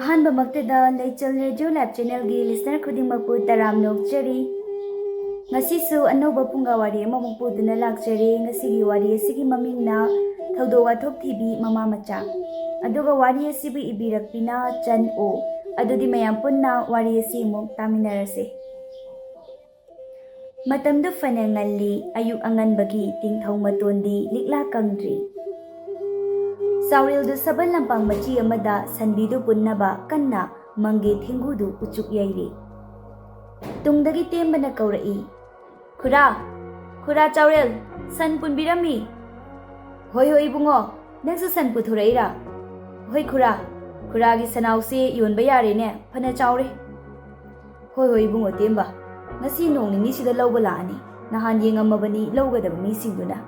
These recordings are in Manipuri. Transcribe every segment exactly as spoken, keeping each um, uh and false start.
ꯑꯍꯥꯟꯕꯃꯛꯇꯗ ꯂꯩꯆꯜ ꯔꯦꯗꯤꯑꯣ ꯂꯥꯏꯚ ꯆꯦꯅꯦꯜꯒꯤ ꯂꯤꯁꯅꯔ ꯈꯨꯗꯤꯡꯃꯛꯄꯨ ꯇꯔꯥꯝꯅ ꯑꯣꯛꯆꯔꯤ꯫ ꯉꯁꯤꯁꯨ ꯑꯅꯧꯕ ꯐꯨꯡꯒꯥ ꯋꯥꯔꯤ ꯑꯃꯃꯨꯛ ꯄꯨꯗꯨꯅ ꯂꯥꯛꯆꯔꯤ꯫ ꯉꯁꯤꯒꯤ ꯋꯥꯔꯤ ꯑꯁꯤꯒꯤ ꯃꯃꯤꯡꯅ ꯊꯧꯗꯣꯛ ꯋꯥꯊꯣꯛ ꯊꯤꯕꯤ ꯃꯃꯥ ꯃꯆꯥ꯫ ꯑꯗꯨꯒ ꯋꯥꯔꯤ ꯑꯁꯤꯕꯨ ꯏꯕꯤꯔꯛꯄꯤꯅ ꯆꯟ ꯑꯣ꯫ ꯑꯗꯨꯗꯤ ꯃꯌꯥꯝ ꯄꯨꯟꯅ ꯋꯥꯔꯤ ꯑꯁꯤ ꯑꯃꯨꯛ ꯇꯥꯃꯤꯟꯅꯔꯁꯦ꯫ ꯃꯇꯝꯗꯨ ꯐꯅ ꯉꯜꯂꯤ, ꯑꯌꯨꯛ ꯑꯉꯟꯕꯒꯤ ꯇꯤꯡꯊꯧ ꯃꯇꯣꯟꯗꯤ ꯂꯤꯛꯂꯥ ꯀꯪꯗ꯭ꯔꯤ꯫ ꯆꯥꯎꯔꯦꯜꯗꯨ ꯁꯕꯜ ꯂꯝꯄꯥꯛ ꯃꯆꯤ ꯑꯃꯗ ꯁꯟꯕꯤꯗꯨ ꯄꯨꯟꯅꯕ ꯀꯟꯅ ꯃꯪꯒꯦ ꯊꯦꯡꯒꯨꯗꯨ ꯎꯆꯨꯛ ꯌꯩꯔꯤ꯫ ꯇꯨꯡꯗꯒꯤ ꯇꯦꯝꯕꯅ ꯀꯧꯔꯛꯏ, "ꯈꯨꯔꯥ, ꯈꯨꯔꯥ ꯆꯥꯎꯔꯦꯜ, ꯁꯟ ꯄꯨꯟꯕꯤꯔꯝꯃꯤ꯫" "ꯍꯣꯏ ꯍꯣꯏ ꯏꯕꯨꯡꯉꯣ, ꯅꯪꯁꯨ ꯁꯟ ꯄꯨꯊꯣꯔꯛꯏꯔꯥ?" "ꯍꯣꯏ ꯈꯨꯔꯥ, ꯈꯨꯔꯥꯒꯤ ꯁꯅꯥꯎꯁꯦ ꯌꯣꯟꯕ ꯌꯥꯔꯦꯅꯦ, ꯐꯅ ꯆꯥꯎꯔꯦ꯫" "ꯍꯣꯏ ꯍꯣꯏ ꯏꯕꯨꯡꯉꯣ ꯇꯦꯝꯕ, ꯉꯁꯤ ꯅꯣꯡ ꯅꯤꯅꯤꯁꯤꯗ ꯂꯧꯕ ꯂꯥꯛꯑꯅꯤ꯫ ꯅꯍꯥꯟ ꯌꯦꯡꯉꯝꯃꯕꯅꯤ ꯂꯧꯒꯗꯕ ꯃꯤꯁꯤꯡꯗꯨꯅ꯫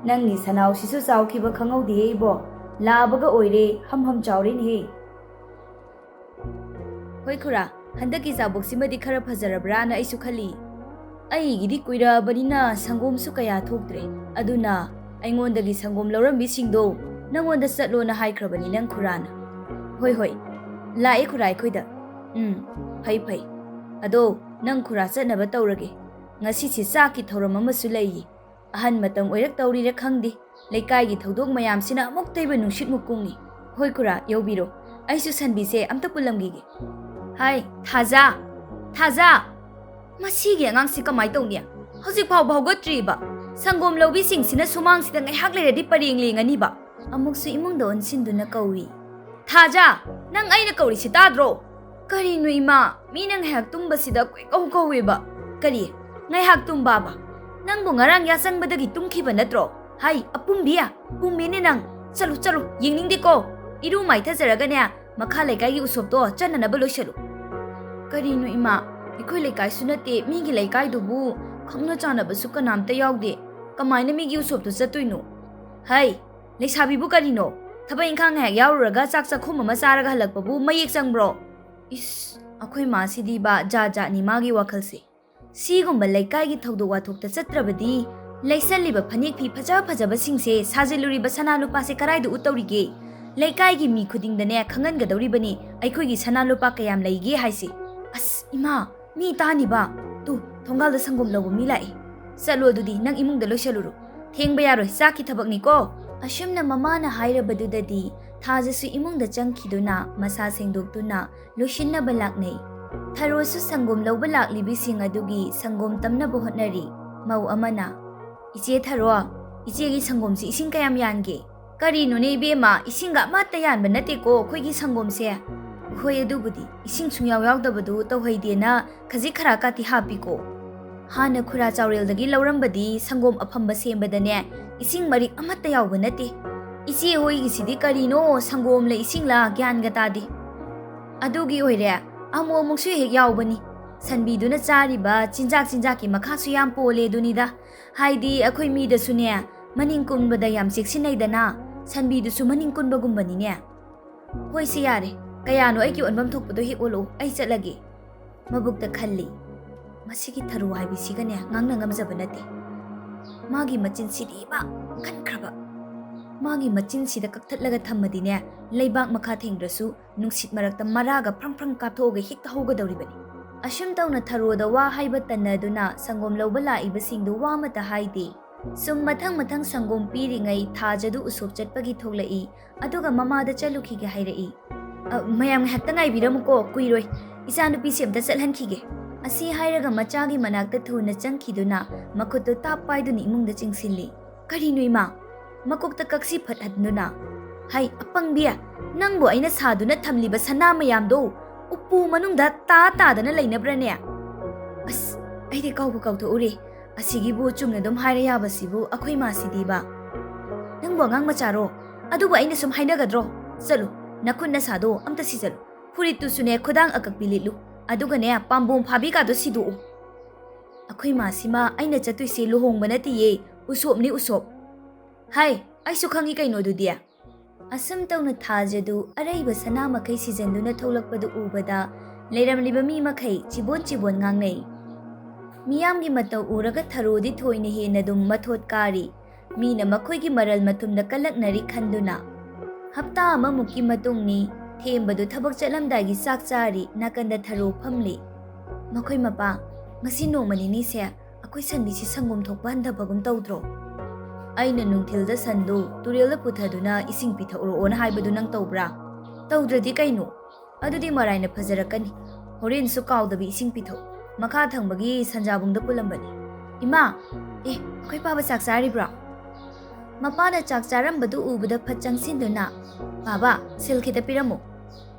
ꯅꯪꯒꯤ ꯁꯅꯥꯎꯁꯤꯁꯨ ꯆꯥꯎꯈꯤꯕ ꯈꯪꯍꯧꯗꯦꯍꯦ ꯏꯕꯣ, ꯂꯥꯕꯒ ꯑꯣꯏꯔꯦ, ꯍꯝ ꯍꯝ ꯆꯥꯎꯔꯦꯅꯦꯍꯦ꯫" "ꯍꯣꯏ ꯈꯨꯔꯥ, ꯍꯟꯗꯛꯀꯤ ꯆꯥꯕꯣꯛꯁꯤꯃꯗꯤ ꯈꯔ ꯐꯖꯔꯕ꯭ꯔꯥꯅ ꯑꯩꯁꯨ ꯈꯜꯂꯤ꯫ ꯑꯩꯒꯤꯗꯤ ꯀꯨꯏꯔꯛꯑꯕꯅꯤꯅ ꯁꯪꯒꯣꯝꯁꯨ ꯀꯌꯥ ꯊꯣꯛꯇ꯭ꯔꯦ, ꯑꯗꯨꯅ ꯑꯩꯉꯣꯟꯗꯒꯤ ꯁꯪꯒꯣꯝ ꯂꯧꯔꯝꯕꯤꯁꯤꯡꯗꯣ ꯅꯪꯉꯣꯟꯗ ꯆꯠꯂꯣꯅ ꯍꯥꯏꯈ꯭ꯔꯕꯅꯤ ꯅꯪ ꯈꯨꯔꯥꯅ꯫" "ꯍꯣꯏ ꯍꯣꯏ, ꯂꯥꯛꯑꯦ ꯈꯨꯔꯥ ꯑꯩꯈꯣꯏꯗ꯫" "ꯎꯝ, ꯐꯩ ꯐꯩ꯫ ꯑꯗꯣ ꯅꯪ ꯈꯨꯔꯥ ꯆꯠꯅꯕ ꯇꯧꯔꯒꯦ꯫ ꯉꯁꯤꯁꯦ ꯆꯥꯛꯀꯤ ꯊꯧꯔꯝ ꯑꯃꯁꯨ ꯂꯩꯌꯦ꯫ ꯑꯍꯟ ꯃꯇꯝ ꯑꯣꯏꯔꯛꯇꯧꯔꯤꯔ ꯈꯪꯗꯦ, ꯂꯩꯀꯥꯏꯒꯤ ꯊꯧꯗꯣꯛ ꯃꯌꯥꯝꯁꯤꯅ ꯑꯃꯨꯛꯇꯩꯕ ꯅꯨꯡꯁꯤꯠ ꯃꯨꯛ ꯀꯨꯡꯉꯤ꯫ ꯍꯣꯏ ꯈꯨꯔꯥ, ꯌꯧꯕꯤꯔꯣ꯫ ꯑꯩꯁꯨ ꯁꯟꯕꯤꯁꯦ ꯑꯝꯇ ꯄꯨꯜꯂꯝꯈꯤꯒꯦ꯫" "ꯍꯥꯏ, ꯊꯥꯖ! ꯊꯥꯖ! ꯃꯁꯤꯒꯤ ꯑꯉꯥꯡꯁꯤ ꯀꯃꯥꯏ ꯇꯧꯅꯤ? ꯍꯧꯖꯤꯛ ꯐꯥꯎꯕ ꯍꯧꯒꯠꯇ꯭ꯔꯤꯕ? ꯁꯪꯒꯣꯝ ꯂꯧꯕꯤꯁꯤꯡꯁꯤꯅ ꯁꯨꯃꯥꯡꯁꯤꯗ ꯉꯥꯏꯍꯥꯛ ꯂꯩꯔꯗꯤ ꯄꯔꯦꯡ ꯂꯦꯡꯉꯅꯤꯕ꯫" ꯑꯃꯨꯛꯁꯨ ꯏꯃꯨꯡꯗ ꯑꯣꯟꯁꯤꯟꯗꯨꯅ ꯀꯧꯏ, "ꯊꯥꯖ! ꯅꯪ ꯑꯩꯅ ꯀꯧꯔꯤꯁꯤ ꯇꯥꯗ꯭ꯔꯣ?" "ꯀꯔꯤꯅꯣ ꯏꯃꯥ? ꯃꯤꯅ ꯉꯥꯏꯍꯥꯛ ꯇꯨꯝꯕꯁꯤꯗ ꯀꯣꯏꯀꯧ ꯀꯧꯋꯦꯕ꯫ ꯀꯔꯤ? ꯉꯥꯏꯍꯥꯛ ꯇꯨꯝꯕꯕ? ꯅꯪꯕꯨ ꯉꯔꯥꯡ ꯌꯥꯆꯪꯕꯗꯒꯤ ꯇꯨꯝꯈꯤꯕ ꯅꯠꯇ꯭ꯔꯣ? ꯍꯥꯏ, ꯑꯄꯨꯝꯕꯤ! ꯄꯨꯝꯃꯤꯅꯦ ꯅꯪ꯫ ꯆꯠꯂꯨ, ꯆꯠꯂꯨ, ꯌꯦꯡꯅꯤꯡꯗꯦꯀꯣ꯫ ꯏꯔꯨ ꯃꯥꯏꯊꯖꯔꯒꯅꯦ, ꯃꯈꯥ ꯂꯩꯀꯥꯏꯒꯤ ꯎꯁꯣꯞꯇꯣ ꯆꯠꯅꯅꯕ ꯂꯣꯏꯁꯜꯂꯨ꯫" "ꯀꯔꯤꯅꯣ ꯏꯃꯥ? ꯑꯩꯈꯣꯏ ꯂꯩꯀꯥꯏꯁꯨ ꯅꯠꯇꯦ, ꯃꯤꯒꯤ ꯂꯩꯀꯥꯏꯗꯨꯕꯨ ꯈꯪꯅ ꯆꯥꯟꯅꯕꯁꯨ ꯀꯅꯥꯝꯇ ꯌꯥꯎꯗꯦ꯫ ꯀꯃꯥꯏꯅ ꯃꯤꯒꯤ ꯎꯁꯣꯞꯇꯨ ꯆꯠꯇꯣꯏꯅꯣ?" "ꯍꯩ, ꯂꯩꯁꯥꯕꯤꯕꯨ ꯀꯔꯤꯅꯣ? ꯊꯕꯛ ꯏꯪꯈꯥꯡ ꯉꯥꯏꯍꯥꯛ ꯌꯥꯎꯔꯨꯔꯒ ꯆꯥꯛ ꯆꯥꯛꯈꯨꯝ ꯑꯃ ꯆꯥꯔꯒ ꯍꯜꯂꯛꯄꯕꯨ ꯃꯌꯦꯛ ꯆꯪꯕ꯭ꯔꯣ?" ꯏꯁ, ꯑꯩꯈꯣꯏ ꯃꯥꯁꯤꯗꯤꯕ ꯖꯥꯠ ꯖꯥꯠꯅꯤ ꯃꯥꯒꯤ ꯋꯥꯈꯜꯁꯦ꯫ ꯁꯤꯒꯨꯝꯕ ꯂꯩꯀꯥꯏꯒꯤ ꯊꯧꯗꯣꯛ ꯋꯥꯊꯣꯛꯇ ꯆꯠꯇ꯭ꯔꯕꯗꯤ ꯂꯩꯁꯜꯂꯤꯕ ꯐꯅꯦꯛ ꯐꯤ ꯐꯖ ꯐꯖꯕꯁꯤꯡꯁꯦ, ꯁꯥꯖꯤꯜꯂꯨꯔꯤꯕ ꯁꯅꯥ ꯂꯨꯄꯥꯁꯦ ꯀꯔꯥꯏꯗ ꯎꯠꯇꯧꯔꯤꯒꯦ? ꯂꯩꯀꯥꯏꯒꯤ ꯃꯤ ꯈꯨꯗꯤꯡꯗꯅꯦ ꯈꯪꯍꯟꯒꯗꯧꯔꯤꯕꯅꯤ ꯑꯩꯈꯣꯏꯒꯤ ꯁꯅꯥ ꯂꯨꯄꯥ ꯀꯌꯥꯝ ꯂꯩꯒꯦ ꯍꯥꯏꯁꯦ꯫ ꯑꯁ ꯏꯃꯥ, ꯃꯤ ꯇꯥꯅꯤꯕ꯫ ꯇꯨ, ꯊꯣꯡꯒꯥꯜꯗ ꯁꯪꯒꯣꯝ ꯂꯧꯕ ꯃꯤ ꯂꯥꯛꯏ꯫ ꯆꯠꯂꯣ ꯑꯗꯨꯗꯤ, ꯅꯪ ꯏꯃꯨꯡꯗ ꯂꯣꯏꯁꯜꯂꯨꯔꯣ꯫ ꯊꯦꯡꯕ ꯌꯥꯔꯣꯏ, ꯆꯥꯛꯀꯤ ꯊꯕꯛꯅꯤꯀꯣ꯫ ꯑꯁꯨꯝꯅ ꯃꯃꯥꯅ ꯍꯥꯏꯔꯕꯗꯨꯗꯗꯤ ꯊꯥꯖꯁꯨ ꯏꯃꯨꯡꯗ ꯆꯪꯈꯤꯗꯨꯅ ꯃꯁꯥ ꯁꯦꯡꯗꯣꯛꯇꯨꯅ ꯂꯣꯏꯁꯤꯟꯅꯕ ꯂꯥꯛꯅꯩ꯫ ꯊꯔꯣꯁꯨ ꯁꯪꯒꯣꯝ ꯂꯧꯕ ꯂꯥꯛꯂꯤꯕꯤꯁꯤꯡ ꯑꯗꯨꯒꯤ ꯁꯪꯒꯣꯝ ꯇꯝꯅꯕ ꯍꯣꯠꯅꯔꯤ꯫ ꯃꯧ ꯑꯃꯅ, "ꯏꯆꯦ ꯊꯔꯣ, ꯏꯆꯦꯒꯤ ꯁꯪꯒꯣꯝꯁꯤ ꯏꯁꯤꯡ ꯀꯌꯥꯝ ꯌꯥꯟꯒꯦ?" "ꯀꯔꯤꯅꯣꯅꯦ ꯏꯕꯦꯝꯃ, ꯏꯁꯤꯡꯒ ꯑꯃꯠꯇ ꯌꯥꯟꯕ ꯅꯠꯇꯦꯀꯣ ꯑꯩꯈꯣꯏꯒꯤ ꯁꯪꯒꯣꯝꯁꯦ꯫ ꯍꯣꯏ, ꯑꯗꯨꯕꯨꯗꯤ ꯏꯁꯤꯡ ꯁꯨꯡꯌꯥꯎ ꯌꯥꯎꯗꯕꯗꯨ ꯇꯧꯍꯩꯗꯦꯅ ꯈꯖꯤꯛ ꯈꯔꯥꯛꯀꯥꯇꯤ ꯍꯥꯞꯄꯤꯀꯣ꯫ ꯍꯥꯟꯅ ꯈꯨꯔꯥ ꯆꯥꯎꯔꯦꯜꯗꯒꯤ ꯂꯧꯔꯝꯕꯗꯤ ꯁꯪꯒꯣꯝ ꯑꯐꯝꯕ ꯁꯦꯝꯕꯗꯅꯦ ꯏꯁꯤꯡ ꯃꯔꯤꯛ ꯑꯃꯠꯇ ꯌꯥꯎꯕ ꯅꯠꯇꯦ꯫ ꯏꯆꯦ ꯍꯣꯏꯒꯤꯁꯤꯗꯤ ꯀꯔꯤꯅꯣ, ꯁꯪꯒꯣꯝꯂ ꯏꯁꯤꯡꯂ ꯒ꯭ꯌꯥꯟꯒ ꯇꯥꯗꯦ꯫ ꯑꯗꯨꯒꯤ ꯑꯣꯏꯔꯦ, ꯑꯃꯨꯛ ꯑꯃꯨꯛꯁꯨ ꯍꯦꯛ ꯌꯥꯎꯕꯅꯤ꯫ ꯁꯟꯕꯤꯗꯨꯅ ꯆꯥꯔꯤꯕ ꯆꯤꯟꯖꯥꯛ ꯆꯤꯟꯖꯥꯛꯀꯤ ꯃꯈꯥꯁꯨ ꯌꯥꯝ ꯄꯣꯜꯂꯦ ꯑꯗꯨꯅꯤꯗ꯫ ꯍꯥꯏꯗꯤ ꯑꯩꯈꯣꯏ ꯃꯤꯗꯁꯨꯅꯦ ꯃꯅꯤꯡ ꯀꯨꯟꯕꯗ ꯌꯥꯝ ꯆꯦꯛꯁꯤꯟꯅꯩꯗꯅ, ꯁꯟꯕꯤꯗꯨꯁꯨ ꯃꯅꯤꯡ ꯀꯨꯟꯕꯒꯨꯝꯕꯅꯤꯅꯦ꯫ ꯍꯣꯏꯁꯦ ꯌꯥꯔꯦ, ꯀꯌꯥꯅꯣ ꯑꯩꯒꯤ ꯑꯣꯟꯐꯝ ꯊꯣꯛꯄꯗꯣ ꯍꯦꯛ ꯑꯣꯜꯂꯛꯑꯣ, ꯑꯩ ꯆꯠꯂꯒꯦ꯫ ꯃꯕꯨꯛꯇ ꯈꯜꯂꯤ, "ꯃꯁꯤꯒꯤ ꯊꯔꯣ ꯍꯥꯏꯕꯤꯁꯤꯒꯅꯦ ꯉꯥꯡꯅ ꯉꯝꯖꯕ ꯅꯠꯇꯦ꯫ ꯃꯥꯒꯤ ꯃꯆꯤꯟꯁꯤꯗꯤꯕ ꯀꯟꯈ꯭ꯔꯕ꯫ ꯃꯥꯒꯤ ꯃꯆꯤꯟꯁꯤꯗ ꯀꯛꯊꯠꯂꯒ ꯊꯝꯃꯗꯤꯅꯦ, ꯂꯩꯕꯥꯛ ꯃꯈꯥ ꯊꯦꯡꯗ꯭ꯔꯁꯨ ꯅꯨꯡꯁꯤꯠ ꯃꯔꯛꯇ ꯃꯔꯥꯒ ꯐ꯭ꯔꯪ ꯐ꯭ꯔꯪ ꯀꯥꯞꯊꯣꯛꯑꯒ ꯍꯦꯛꯇ ꯍꯧꯒꯗꯧꯔꯤꯕꯅꯤ꯫" ꯑꯁꯨꯝ ꯇꯧꯅ ꯊꯔꯣꯗ ꯋꯥ ꯍꯥꯏꯕ ꯇꯟꯅꯗꯨꯅ ꯁꯪꯒꯣꯝ ꯂꯧꯕ ꯂꯥꯛꯏꯕꯁꯤꯡꯗꯨ ꯋꯥ ꯑꯃꯠꯇ ꯍꯥꯏꯗꯦ꯫ ꯁꯨꯝ ꯃꯊꯪ ꯃꯊꯪ ꯁꯪꯒꯣꯝ ꯄꯤꯔꯤꯉꯩ ꯊꯥꯖꯗꯨ ꯎꯁꯣꯞ ꯆꯠꯄꯒꯤ ꯊꯣꯛꯂꯛꯏ꯫ ꯑꯗꯨꯒ ꯃꯃꯥꯗ ꯆꯠꯂꯨꯈꯤꯒꯦ ꯍꯥꯏꯔꯛꯏ꯫ "ꯑ, ꯃꯌꯥꯝ ꯉꯥꯏꯍꯥꯛꯇ ꯉꯥꯏꯕꯤꯔꯝꯃꯨꯀꯣ, ꯀꯨꯏꯔꯣꯏ꯫ ꯏꯆꯥꯅꯨꯄꯤꯁꯦ ꯑꯝꯇ ꯆꯠꯍꯟꯈꯤꯒꯦ꯫" ꯑꯁꯤ ꯍꯥꯏꯔꯒ ꯃꯆꯥꯒꯤ ꯃꯅꯥꯛꯇ ꯊꯨꯅ ꯆꯪꯈꯤꯗꯨꯅ ꯃꯈꯨꯠꯇꯨ ꯇꯥꯞ ꯄꯥꯏꯗꯨꯅ ꯏꯃꯨꯡꯗ ꯆꯤꯡꯁꯤꯜꯂꯤ꯫ "ꯀꯔꯤꯅꯣ ꯏꯃꯥ?" ꯃꯀꯣꯛꯇ ꯀꯛꯁꯤ ꯐꯠꯍꯟꯗꯨꯅ, "ꯍꯩ, ꯑꯄꯪꯕꯤ, ꯅꯪꯕꯨ ꯑꯩꯅ ꯁꯥꯗꯨꯅ ꯊꯝꯂꯤꯕ ꯁꯅꯥ ꯃꯌꯥꯝꯗꯣ ꯎꯄꯨ ꯃꯅꯨꯡꯗ ꯇꯥ ꯇꯥꯗꯅ ꯂꯩꯅꯕ꯭ꯔꯅꯦ?" "ꯑꯁ, ꯑꯩꯗꯤ ꯀꯥꯎꯕꯨ ꯀꯥꯎꯊꯣꯛꯎꯔꯦ꯫ ꯑꯁꯤꯒꯤꯕꯨ ꯆꯨꯝꯅ ꯑꯗꯨꯝ ꯍꯥꯏꯔ ꯌꯥꯕꯁꯤꯕꯨ ꯑꯩꯈꯣꯏ ꯃꯥꯁꯤꯗꯤꯕ꯫ ꯅꯪꯕꯨ ꯑꯉꯥꯡ ꯃꯆꯥꯔꯣ? ꯑꯗꯨꯕꯨ ꯑꯩꯅ ꯁꯨꯝ ꯍꯥꯏꯅꯒꯗ꯭ꯔꯣ? ꯆꯠꯂꯨ, ꯅꯈꯨꯠ ꯅꯁꯥꯗꯣ ꯑꯝꯇ ꯁꯤꯖꯜꯂꯨ꯫ ꯐꯨꯔꯤꯠꯇꯨꯁꯨꯅꯦ ꯈꯨꯗꯥꯡ ꯑꯀꯛꯄꯤ ꯂꯤꯠꯂꯨ꯫ ꯑꯗꯨꯒꯅꯦ ꯄꯥꯝꯕꯣꯝ ꯐꯥꯕꯤꯒꯥꯗꯣ ꯁꯤꯗꯣꯛꯎ꯫" "ꯑꯩꯈꯣꯏ ꯃꯥꯁꯤꯃ ꯑꯩꯅ ꯆꯠꯇꯣꯏꯁꯦ ꯂꯨꯍꯣꯡꯕ ꯅꯠꯇꯤꯌꯦ, ꯎꯁꯣꯞꯅꯤ ꯎꯁꯣꯞ꯫" "ꯍꯥꯏ, ꯑꯩꯁꯨ ꯈꯪꯉꯤ ꯀꯩꯅꯣ ꯑꯗꯨꯗꯤ꯫" ꯑꯁꯨꯝ ꯇꯧꯅ ꯊꯥꯖꯗꯨ ꯑꯔꯩꯕ ꯁꯅꯥ ꯃꯈꯩ ꯁꯤꯖꯟꯗꯨꯅ ꯊꯣꯛꯂꯛꯄꯗꯨ ꯎꯕꯗ ꯂꯩꯔꯝꯂꯤꯕ ꯃꯤ ꯃꯈꯩ ꯆꯤꯕꯣꯟ ꯆꯤꯕꯣꯟ ꯉꯥꯡꯅꯩ꯫ ꯃꯤꯌꯥꯝꯒꯤ ꯃꯇꯧ ꯎꯔꯒ ꯊꯔꯣꯗꯤ ꯊꯣꯏꯅ ꯍꯦꯟꯅ ꯑꯗꯨꯝ ꯃꯊꯣꯠ ꯀꯥꯔꯤ꯫ ꯃꯤꯅ ꯃꯈꯣꯏꯒꯤ ꯃꯔꯜ ꯃꯊꯨꯝꯗ ꯀꯜꯂꯛꯅꯔꯤ ꯈꯟꯗꯨꯅ꯫ ꯍꯞꯇꯥ ꯑꯃꯃꯨꯛꯀꯤ ꯃꯇꯨꯡꯅꯤ꯫ ꯊꯦꯝꯕꯗꯨ ꯊꯕꯛ ꯆꯠꯂꯝꯗꯥꯏꯒꯤ ꯆꯥꯛ ꯆꯥꯔꯤ, ꯅꯥꯀꯟꯗ ꯊꯔꯣ ꯐꯝꯂꯤ꯫ "ꯃꯈꯣꯏ ꯃꯄꯥ, ꯉꯁꯤ ꯅꯣꯡꯃ ꯅꯤꯅꯤꯁꯦ ꯑꯩꯈꯣꯏ ꯁꯟꯕꯤꯁꯤ ꯁꯪꯒꯣꯝ ꯊꯣꯛꯄ ꯍꯟꯊꯕꯒꯨꯝ ꯇꯧꯗ꯭ꯔꯣ? ꯑꯩꯅ ꯅꯨꯡꯊꯤꯜꯗ ꯁꯟꯗꯨ ꯇꯨꯔꯦꯜꯗ ꯄꯨꯊꯗꯨꯅ ꯏꯁꯤꯡ ꯄꯤꯊꯛꯎꯔꯛꯑꯣꯅ ꯍꯥꯏꯕꯗꯨ ꯅꯪ ꯇꯧꯕ꯭ꯔꯥ? ꯇꯧꯗ꯭ꯔꯗꯤ ꯀꯩꯅꯣ? ꯑꯗꯨꯗꯤ ꯃꯔꯥꯏꯅ ꯐꯖꯔꯛꯀꯅꯤ꯫ ꯍꯣꯔꯦꯟꯁꯨ ꯀꯥꯎꯗꯕꯤ ꯏꯁꯤꯡ ꯄꯤꯊꯛꯎ꯫ ꯃꯈꯥ ꯊꯪꯕꯒꯤ ꯁꯟꯖꯥꯕꯨꯡꯗ ꯄꯨꯜꯂꯝꯕꯅꯤ꯫" "ꯏꯃꯥ!" "ꯑꯦ, ꯑꯩꯈꯣꯏ ꯄꯥꯕ ꯆꯥꯛ ꯆꯥꯔꯤꯕ꯭ꯔꯣ?" ꯃꯄꯥꯅ ꯆꯥꯛ ꯆꯥꯔꯝꯕꯗꯨ ꯎꯕꯗ ꯐꯠ ꯆꯪꯁꯤꯟꯗꯨꯅ, "ꯄꯥꯕ, ꯁꯤꯜ ꯈꯤꯇ ꯄꯤꯔꯝꯃꯨ꯫"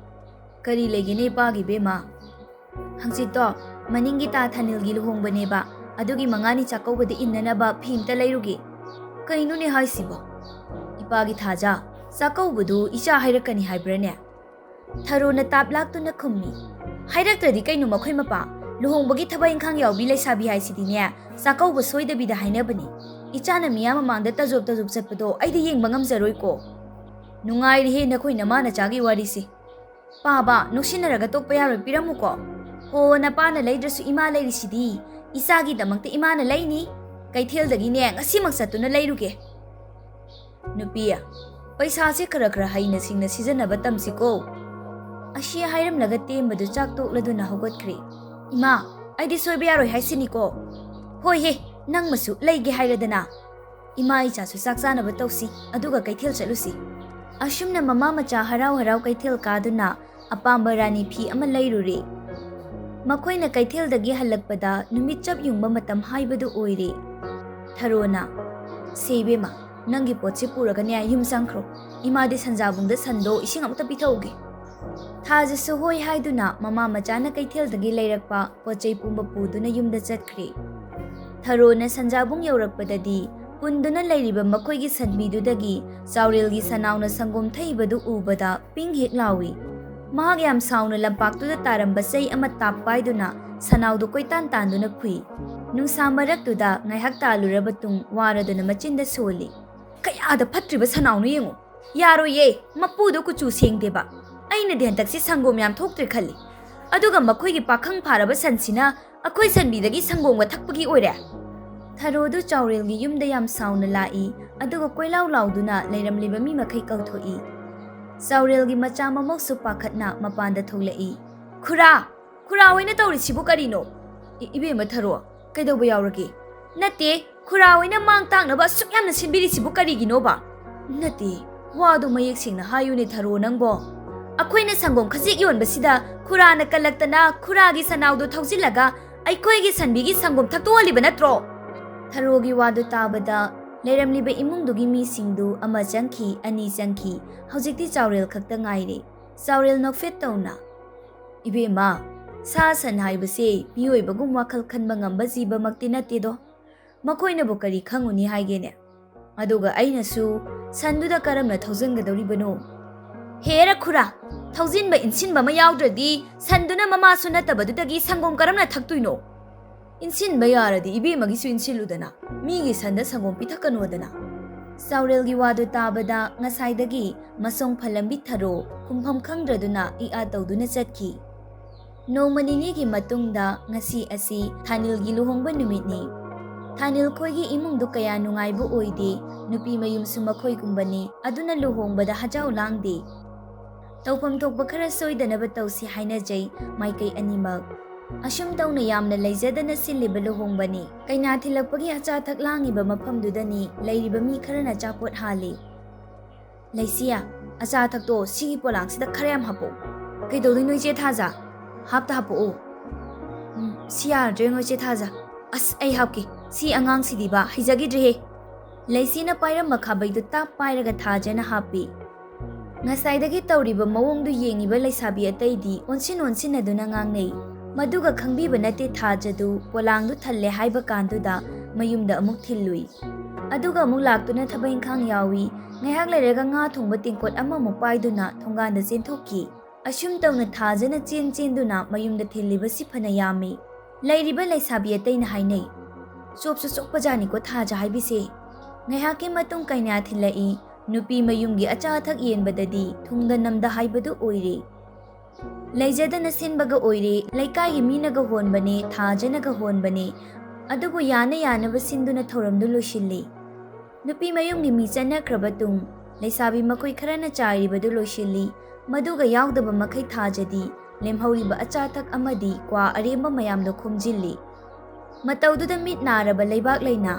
"ꯀꯔꯤ ꯂꯩꯒꯦꯅꯦ ꯏꯄꯥꯒꯤ ꯏꯕꯦꯝꯃ?" "ꯍꯪꯆꯤꯠꯇꯣ ꯃꯅꯤꯡꯒꯤ ꯇꯥ ꯊꯥꯅꯤꯜꯒꯤ ꯂꯨꯍꯣꯡꯕꯅꯦꯕ, ꯑꯗꯨꯒꯤ ꯃꯉꯥꯅꯤ ꯆꯥꯛꯀꯧꯕꯗ ꯏꯟꯅꯅꯕ ꯐꯤ ꯑꯝꯇ ꯂꯩꯔꯨꯒꯦ꯫" "ꯀꯩꯅꯣꯅꯦ ꯍꯥꯏꯁꯤꯕꯣ? ꯏꯄꯥꯒꯤ ꯊꯥꯖ, ꯆꯥꯛꯀꯧꯕꯗꯨ ꯏꯆꯥ ꯍꯥꯏꯔꯛꯀꯅꯤ ꯍꯥꯏꯕ꯭ꯔꯥꯅꯦ?" ꯊꯔꯣꯅ ꯇꯥꯞ ꯂꯥꯛꯇꯨꯅ ꯈꯨꯝꯃꯤ꯫ "ꯍꯥꯏꯔꯛꯇ꯭ꯔꯗꯤ ꯀꯩꯅꯣ ꯃꯈꯣꯏ ꯃꯄꯥ? ꯂꯨꯍꯣꯡꯕꯒꯤ ꯊꯕꯛ ꯏꯪꯈꯥꯡ ꯌꯥꯎꯕꯤ ꯂꯩꯁꯥꯕꯤ ꯍꯥꯏꯁꯤꯗꯤꯅꯦ, ꯆꯥꯛꯀꯧꯕ ꯁꯣꯏꯗꯕꯤꯗ ꯍꯥꯏꯅꯕꯅꯤ꯫ ꯏꯆꯥꯅ ꯃꯤꯌꯥꯝ ꯃꯃꯥꯡꯗ ꯇꯖꯣꯞ ꯇꯖꯣꯞ ꯆꯠꯄꯗꯣ ꯑꯩꯗꯤ ꯌꯦꯡꯕ ꯉꯝꯖꯔꯣꯏꯀꯣ꯫" "ꯅꯨꯡꯉꯥꯏꯔꯤꯍꯦ ꯅꯈꯣꯏ ꯅꯃꯥ ꯅꯆꯥꯒꯤ ꯋꯥꯔꯤꯁꯤ꯫ ꯄꯥꯕ, ꯅꯣꯛꯁꯤꯟꯅꯔꯒ ꯇꯣꯛꯄ ꯌꯥꯔꯣꯏ, ꯄꯤꯔꯝꯃꯨꯀꯣ꯫" "ꯍꯣ, ꯅꯄꯥꯅ ꯂꯩꯗ꯭ꯔꯁꯨ ꯏꯃꯥ ꯂꯩꯔꯤꯁꯤꯗꯤ꯫ ꯏꯆꯥꯒꯤꯗꯃꯛꯇ ꯏꯃꯥꯅ ꯂꯩꯅꯤ꯫ ꯀꯩꯊꯦꯜꯗꯒꯤꯅꯦ ꯉꯁꯤꯃꯛ ꯆꯠꯇꯨꯅ ꯂꯩꯔꯨꯒꯦ꯫" "ꯅꯨꯄꯤ, ꯄꯩꯁꯥꯁꯦ ꯈꯔ ꯈꯔ ꯍꯩꯅ ꯁꯤꯡꯅ ꯁꯤꯖꯤꯟꯅꯕ ꯇꯝꯁꯤꯀꯣ꯫" ꯑꯁꯤ ꯍꯥꯏꯔꯝꯂꯒ ꯊꯦꯝꯕꯗꯨ ꯆꯥꯛ ꯇꯣꯛꯂꯗꯨꯅ ꯍꯧꯒꯠꯈ꯭ꯔꯦ꯫ "ꯏꯃꯥ, ꯑꯩꯗꯤ ꯁꯣꯏꯕ ꯌꯥꯔꯣꯏ ꯍꯥꯏꯁꯤꯅꯤꯀꯣ꯫" "ꯍꯣꯏꯍꯦ, ꯅꯪꯃꯁꯨ ꯂꯩꯒꯦ ꯍꯥꯏꯔꯗꯅ꯫ ꯏꯃꯥ ꯏꯆꯥꯁꯨ ꯆꯥꯛ ꯆꯥꯅꯕ ꯇꯧꯁꯤ, ꯑꯗꯨꯒ ꯀꯩꯊꯦꯜ ꯆꯠꯂꯨꯁꯤ꯫" ꯑꯁꯨꯝꯅ ꯃꯃꯥ ꯃꯆꯥ ꯍꯔꯥꯎ ꯍꯔꯥꯎ ꯀꯩꯊꯦꯜ ꯀꯥꯗꯨꯅ ꯑꯄꯥꯝꯕ ꯔꯥꯅꯤ ꯐꯤ ꯑꯃ ꯂꯩꯔꯨꯔꯦ꯫ ꯃꯈꯣꯏꯅ ꯀꯩꯊꯦꯜꯗꯒꯤ ꯍꯜꯂꯛꯄꯗ ꯅꯨꯃꯤꯠ ꯆꯞ ꯌꯨꯡꯕ ꯃꯇꯝ ꯍꯥꯏꯕꯗꯨ ꯑꯣꯏꯔꯦ꯫ ꯊꯔꯣꯅ, "ꯁꯦ ꯏꯕꯦꯝꯃ, ꯅꯪꯒꯤ ꯄꯣꯠꯁꯤ ꯄꯨꯔꯒꯅꯦ ꯌꯨꯝ ꯆꯪꯈ꯭ꯔꯣ꯫ ꯏꯃꯥꯗꯤ ꯁꯟꯖꯥꯕꯨꯡꯗ ꯁꯟꯗꯣ ꯏꯁꯤꯡ ꯑꯃꯨꯛꯇ ꯄꯤꯊꯛꯎꯒꯦ꯫" ꯊꯥꯖꯁꯨ ꯍꯣꯏ ꯍꯥꯏꯗꯨꯅ ꯃꯃꯥ ꯃꯆꯥꯅ ꯀꯩꯊꯦꯜꯗꯒꯤ ꯂꯩꯔꯛꯄ ꯄꯣꯠ ꯆꯩ ꯄꯨꯝꯕ ꯄꯨꯗꯨꯅ ꯌꯨꯝꯗ ꯆꯠꯈ꯭ꯔꯦ꯫ ꯊꯔꯣꯅ ꯁꯟꯖꯥꯕꯨꯡ ꯌꯧꯔꯛꯄꯗꯗꯤ ꯄꯨꯟꯗꯨꯅ ꯂꯩꯔꯤꯕ ꯃꯈꯣꯏꯒꯤ ꯁꯟꯕꯤꯗꯨꯗꯒꯤ ꯆꯥꯎꯔꯦꯜꯒꯤ ꯁꯅꯥꯎꯅ ꯁꯪꯒꯣꯝ ꯊꯛꯏꯕꯗꯨ ꯎꯕꯗ ꯄꯤꯡ ꯍꯦꯛ ꯂꯥꯎꯏ꯫ ꯃꯍꯥꯛ ꯌꯥꯝ ꯁꯥꯎꯅ ꯂꯝꯄꯥꯛꯇꯨꯗ ꯇꯥꯔꯝꯕ ꯆꯩ ꯑꯃ ꯇꯥꯞ ꯄꯥꯏꯗꯨꯅ ꯁꯅꯥꯎꯗꯨ ꯀꯣꯏꯇꯥꯟ ꯇꯥꯟꯗꯨꯅ ꯐꯨꯏ꯫ ꯅꯨꯡꯁꯥ ꯃꯔꯛꯇꯨꯗ ꯉꯥꯏꯍꯥꯛ ꯇꯥꯜꯂꯨꯔꯕ ꯇꯨꯡ ꯋꯥꯔꯗꯨꯅ ꯃꯆꯤꯟꯗ ꯁꯣꯜꯂꯤ꯫ "ꯀꯌꯥꯗ ꯐꯠꯇ꯭ꯔꯤꯕ ꯁꯅꯥꯎꯅꯣ ꯌꯦꯡꯉꯨ꯫ ꯌꯥꯔꯣꯏꯌꯦ, ꯃꯄꯨꯗꯣ ꯀꯨꯆꯨ ꯁꯦꯡꯗꯦꯕ꯫ ꯑꯩꯅꯗꯤ ꯍꯟꯗꯛꯁꯤ ꯁꯪꯒꯣꯝ ꯌꯥꯝ ꯊꯣꯛꯇ꯭ꯔꯦ ꯈꯜꯂꯤ꯫ ꯑꯗꯨꯒ ꯃꯈꯣꯏꯒꯤ ꯄꯥꯈꯪ ꯐꯥꯔꯕ ꯁꯟꯁꯤꯅ ꯑꯩꯈꯣꯏ ꯁꯟꯕꯤꯗꯒꯤ ꯁꯪꯒꯣꯝꯒ ꯊꯛꯄꯒꯤ ꯑꯣꯏꯔꯦ꯫" ꯊꯔꯣꯗꯨ ꯆꯥꯎꯔꯦꯜꯒꯤ ꯌꯨꯝꯗ ꯌꯥꯝ ꯁꯥꯎꯅ ꯂꯥꯛꯏ, ꯑꯗꯨꯒ ꯀꯣꯏꯂꯥꯎ ꯂꯥꯎꯗꯨꯅ ꯂꯩꯔꯝꯂꯤꯕ ꯃꯤ ꯃꯈꯩ ꯀꯧꯊꯣꯛꯏ꯫ ꯆꯥꯎꯔꯦꯜꯒꯤ ꯃꯆꯥ ꯃꯃꯧꯁꯨ ꯄꯥꯈꯠꯅ ꯃꯄꯥꯟꯗ ꯊꯣꯛꯂꯛꯏ꯫ "ꯈꯨꯔꯥ! ꯈꯨꯔꯥ ꯍꯣꯏꯅ ꯇꯧꯔꯤꯁꯤꯕꯨ ꯀꯔꯤꯅꯣ?" "ꯏ-, ꯏꯕꯦꯝꯃ ꯊꯔꯣ, ꯀꯩꯗꯧꯕ ꯌꯥꯎꯔꯒꯦ?" "ꯅꯠꯇꯦ, ꯈꯨꯔꯥ ꯍꯣꯏꯅ ꯃꯥꯡ ꯇꯥꯛꯅꯕ ꯑꯁꯨꯛ ꯌꯥꯝꯅ ꯁꯤꯟꯕꯤꯔꯤꯁꯤꯕꯨ ꯀꯔꯤꯒꯤꯅꯣꯕ?" "ꯅꯠꯇꯦ, ꯋꯥꯗꯣ ꯃꯌꯦꯛ ꯁꯦꯡꯅ ꯍꯥꯏꯌꯨꯅꯦ ꯊꯔꯣ ꯅꯪꯕꯣ꯫ ꯑꯩꯈꯣꯏꯅ ꯁꯪꯒꯣꯝ ꯈꯖꯤꯛ ꯌꯣꯟꯕꯁꯤꯗ ꯈꯨꯔꯥꯅ ꯀꯜꯂꯛꯇꯅ ꯈꯨꯔꯥꯒꯤ ꯁꯅꯥꯎꯗꯣ ꯊꯧꯖꯤꯜꯂꯒ ꯑꯩꯈꯣꯏꯒꯤ ꯁꯟꯕꯤꯒꯤ ꯁꯪꯒꯣꯝ ꯊꯛꯇꯣꯛꯍꯜꯂꯤꯕ ꯅꯠꯇ꯭ꯔꯣ?" ꯊꯔꯣꯒꯤ ꯋꯥꯗꯨ ꯇꯥꯕꯗ ꯂꯩꯔꯝꯂꯤꯕ ꯏꯃꯨꯡꯗꯨꯒꯤ ꯃꯤꯁꯤꯡꯗꯨ ꯑꯃ ꯆꯪꯈꯤ, ꯑꯅꯤ ꯆꯪꯈꯤ꯫ ꯍꯧꯖꯤꯛꯇꯤ ꯆꯥꯎꯔꯦꯜ ꯈꯛꯇ ꯉꯥꯏꯔꯦ꯫ ꯆꯥꯎꯔꯦꯜ ꯅꯣꯛꯐꯦꯠ ꯇꯧꯅ, "ꯏꯕꯦꯝꯃ, ꯁꯥ ꯁꯟ ꯍꯥꯏꯕꯁꯦ ꯃꯤꯑꯣꯏꯕꯒꯨꯝ ꯋꯥꯈꯜ ꯈꯟꯕ ꯉꯝꯕ ꯖꯤꯕꯃꯛꯇꯤ ꯅꯠꯇꯦꯗꯣ꯫ ꯃꯈꯣꯏꯅꯕꯨ ꯀꯔꯤ ꯈꯪꯉꯨꯅꯤ ꯍꯥꯏꯒꯦꯅꯦ? ꯑꯗꯨꯒ ꯑꯩꯅꯁꯨ ꯁꯟꯗꯨꯗ ꯀꯔꯝꯅ ꯊꯧꯖꯤꯟꯒꯗꯧꯔꯤꯕꯅꯣ?" "ꯍꯦꯔ ꯈꯨꯔꯥ, ꯊꯧꯖꯤꯟꯕ ꯏꯟꯁꯤꯟꯕ ꯑꯃ ꯌꯥꯎꯗ꯭ꯔꯗꯤ ꯁꯟꯗꯨꯅ ꯃꯃꯥꯁꯨ ꯅꯠꯇꯕꯗꯨꯗꯒꯤ ꯁꯪꯒꯣꯝ ꯀꯔꯝꯅ ꯊꯛꯇꯣꯏꯅꯣ? ꯏꯟꯁꯤꯟꯕ ꯌꯥꯔꯗꯤ ꯏꯕꯦꯝꯃꯒꯤꯁꯨ ꯏꯟꯁꯤꯜꯂꯨꯗꯅ, ꯃꯤꯒꯤ ꯁꯟꯗ ꯁꯪꯒꯣꯝ ꯄꯤꯊꯛꯀꯅꯣꯗꯅ꯫" ꯆꯥꯎꯔꯦꯜꯒꯤ ꯋꯥꯗꯨ ꯇꯥꯕꯗ ꯉꯁꯥꯏꯗꯒꯤ ꯃꯁꯣꯡ ꯐꯜꯂꯝꯕꯤ ꯊꯔꯣ ꯈꯨꯝꯐꯝ ꯈꯪꯗ꯭ꯔꯗꯨꯅ ꯏ ꯑꯥ ꯇꯧꯗꯨꯅ ꯆꯠꯈꯤ꯫ ꯅꯣꯡꯃ ꯅꯤꯅꯤꯒꯤ ꯃꯇꯨꯡꯗ ꯉꯁꯤ ꯑꯁꯤ ꯊꯥꯅꯤꯜꯒꯤ ꯂꯨꯍꯣꯡꯕ ꯅꯨꯃꯤꯠꯅꯤ꯫ ꯊꯥꯅꯤꯜ ꯈꯣꯏꯒꯤ ꯏꯃꯨꯡꯗꯨ ꯀꯌꯥ ꯅꯨꯡꯉꯥꯏꯕ ꯑꯣꯏꯗꯦ, ꯅꯨꯄꯤ ꯃꯌꯨꯝꯁꯨ ꯃꯈꯣꯏꯒꯨꯝꯕꯅꯤ, ꯑꯗꯨꯅ ꯂꯨꯍꯣꯡꯕꯗ ꯍꯖꯥꯎ ꯂꯥꯡꯗꯦ꯫ ꯇꯧꯐꯝ ꯊꯣꯛꯄ ꯈꯔ ꯁꯣꯏꯗꯅꯕ ꯇꯧꯁꯤ ꯍꯥꯏꯅꯖꯩ ꯃꯥꯏꯀꯩ ꯑꯅꯤꯃꯛ꯫ ꯑꯁꯨꯝ ꯇꯧꯅ ꯌꯥꯝꯅ ꯂꯩꯖꯗꯅ ꯁꯤꯜꯂꯤꯕ ꯂꯨꯍꯣꯡꯕꯅꯤ꯫ ꯀꯩꯅꯥ ꯊꯤꯜꯂꯛꯄꯒꯤ ꯑꯆꯥ ꯑꯊꯛ ꯂꯥꯡꯉꯤꯕ ꯃꯐꯝꯗꯨꯗꯅꯤ ꯂꯩꯔꯤꯕ ꯃꯤ ꯈꯔꯅ ꯑꯆꯥꯄꯣꯠ ꯍꯥꯜꯂꯤ꯫ "ꯂꯩꯁꯤꯌꯥ, ꯑꯆꯥ ꯑꯊꯛꯇꯣ ꯁꯤꯒꯤ ꯄꯣꯂꯥꯡꯁꯤꯗ ꯈꯔ ꯌꯥꯝ ꯍꯥꯞꯄꯛꯑꯣ꯫" "ꯀꯩꯗꯧꯗꯣꯏꯅꯣ ꯏꯆꯦ ꯊꯥꯖ? ꯍꯥꯞꯇ ꯍꯥꯞꯄꯛꯑꯣ꯫" "ꯎꯝ, ꯁꯤ ꯌꯥꯔꯗ꯭ꯔꯦꯉꯣ ꯏꯆꯦ ꯊꯥꯖ꯫ ꯑꯁ, ꯑꯩ ꯍꯥꯞꯀꯦ꯫ ꯁꯤ ꯑꯉꯥꯡꯁꯤꯗꯤꯕ ꯍꯩꯖꯈꯤꯗ꯭ꯔꯦꯍꯦ꯫" ꯂꯩꯁꯤꯅ ꯄꯥꯏꯔꯝꯕ ꯈꯥꯕꯩꯗꯨ ꯇꯥꯞ ꯄꯥꯏꯔꯒ ꯊꯥꯖꯅ ꯍꯥꯞꯄꯤ꯫ ꯉꯁꯥꯏꯗꯒꯤ ꯇꯧꯔꯤꯕ ꯃꯑꯣꯡꯗꯨ ꯌꯦꯡꯉꯤꯕ ꯂꯩꯁꯥꯕꯤ ꯑꯇꯩꯗꯤ ꯑꯣꯟꯁꯤꯟ ꯑꯣꯟꯁꯤꯟꯅꯗꯨꯅ ꯉꯥꯡꯅꯩ꯫ ꯃꯗꯨꯒ ꯈꯪꯕꯤꯕ ꯅꯠꯇꯦ ꯊꯥꯖꯗꯨ ꯄꯣꯂꯥꯡꯗꯨ ꯊꯜꯂꯦ ꯍꯥꯏꯕ ꯀꯥꯟꯗꯨꯗ ꯃꯌꯨꯝꯗ ꯑꯃꯨꯛ ꯊꯤꯜꯂꯨꯏ꯫ ꯑꯗꯨꯒ ꯑꯃꯨꯛ ꯂꯥꯛꯇꯨꯅ ꯊꯕꯛ ꯏꯪꯈꯥꯡ ꯌꯥꯎꯏ꯫ ꯉꯥꯏꯍꯥꯛ ꯂꯩꯔꯒ ꯉꯥ ꯊꯣꯡꯕ ꯇꯦꯡꯀꯣꯠ ꯑꯃꯃꯨꯛ ꯄꯥꯏꯗꯨꯅ ꯊꯣꯡꯒꯥꯟꯗ ꯆꯦꯟꯊꯣꯛꯈꯤ꯫ ꯑꯁꯨꯝ ꯇꯧꯅ ꯊꯥꯖꯅ ꯆꯦꯟ ꯆꯦꯟꯗꯨꯅ ꯃꯌꯨꯝꯗ ꯊꯤꯜꯂꯤꯕꯁꯤ ꯐꯅ ꯌꯥꯝꯃꯤ꯫ ꯂꯩꯔꯤꯕ ꯂꯩꯁꯥꯕꯤ ꯑꯇꯩꯅ ꯍꯥꯏꯅꯩ, "ꯆꯣꯞꯁꯨ ꯆꯣꯞꯄꯖꯥꯠꯅꯤꯀꯣ ꯊꯥꯖ ꯍꯥꯏꯕꯤꯁꯦ꯫" ꯉꯥꯏꯍꯥꯛꯀꯤ ꯃꯇꯨꯡ ꯀꯩꯅꯥ ꯊꯤꯜꯂꯛꯏ꯫ ꯅꯨꯄꯤ ꯃꯌꯨꯝꯒꯤ ꯑꯆꯥ ꯑꯊꯛ ꯌꯦꯟꯕꯗꯗꯤ ꯊꯨꯡꯗ ꯅꯝꯗ ꯍꯥꯏꯕꯗꯨ ꯑꯣꯏꯔꯦ꯫ ꯂꯩꯖꯗꯅ ꯁꯤꯟꯕꯒ ꯑꯣꯏꯔꯦ, ꯂꯩꯀꯥꯏꯒꯤ ꯃꯤꯅꯒ ꯍꯣꯟꯕꯅꯦ, ꯊꯥꯖꯅꯒ ꯍꯣꯟꯕꯅꯦ꯫ ꯑꯗꯨꯕꯨ ꯌꯥꯅ ꯌꯥꯅꯕ ꯁꯤꯟꯗꯨꯅ ꯊꯧꯔꯝꯗꯨ ꯂꯣꯏꯁꯤꯜꯂꯤ꯫ ꯅꯨꯄꯤ ꯃꯌꯨꯝꯒꯤ ꯃꯤ ꯆꯠꯅꯈ꯭ꯔꯕ ꯇꯨꯡ, ꯂꯩꯁꯥꯕꯤ ꯃꯈꯣꯏ ꯈꯔꯅ ꯆꯥꯏꯔꯤꯕꯗꯨ ꯂꯣꯏꯁꯤꯜꯂꯤ꯫ ꯃꯗꯨꯒ ꯌꯥꯎꯗꯕ ꯃꯈꯩ ꯊꯥꯖꯗꯤ ꯂꯦꯝꯍꯧꯔꯤꯕ ꯑꯆꯥ ꯑꯊꯛ ꯑꯃꯗꯤ ꯀ꯭ꯋꯥ ꯑꯔꯦꯝꯕ ꯃꯌꯥꯝꯗꯣ ꯈꯣꯝꯖꯤꯜꯂꯤ꯫ ꯃꯇꯧꯗꯨꯗ ꯃꯤꯠ ꯅꯥꯔꯕ ꯂꯩꯕꯥꯛ ꯂꯩꯅ,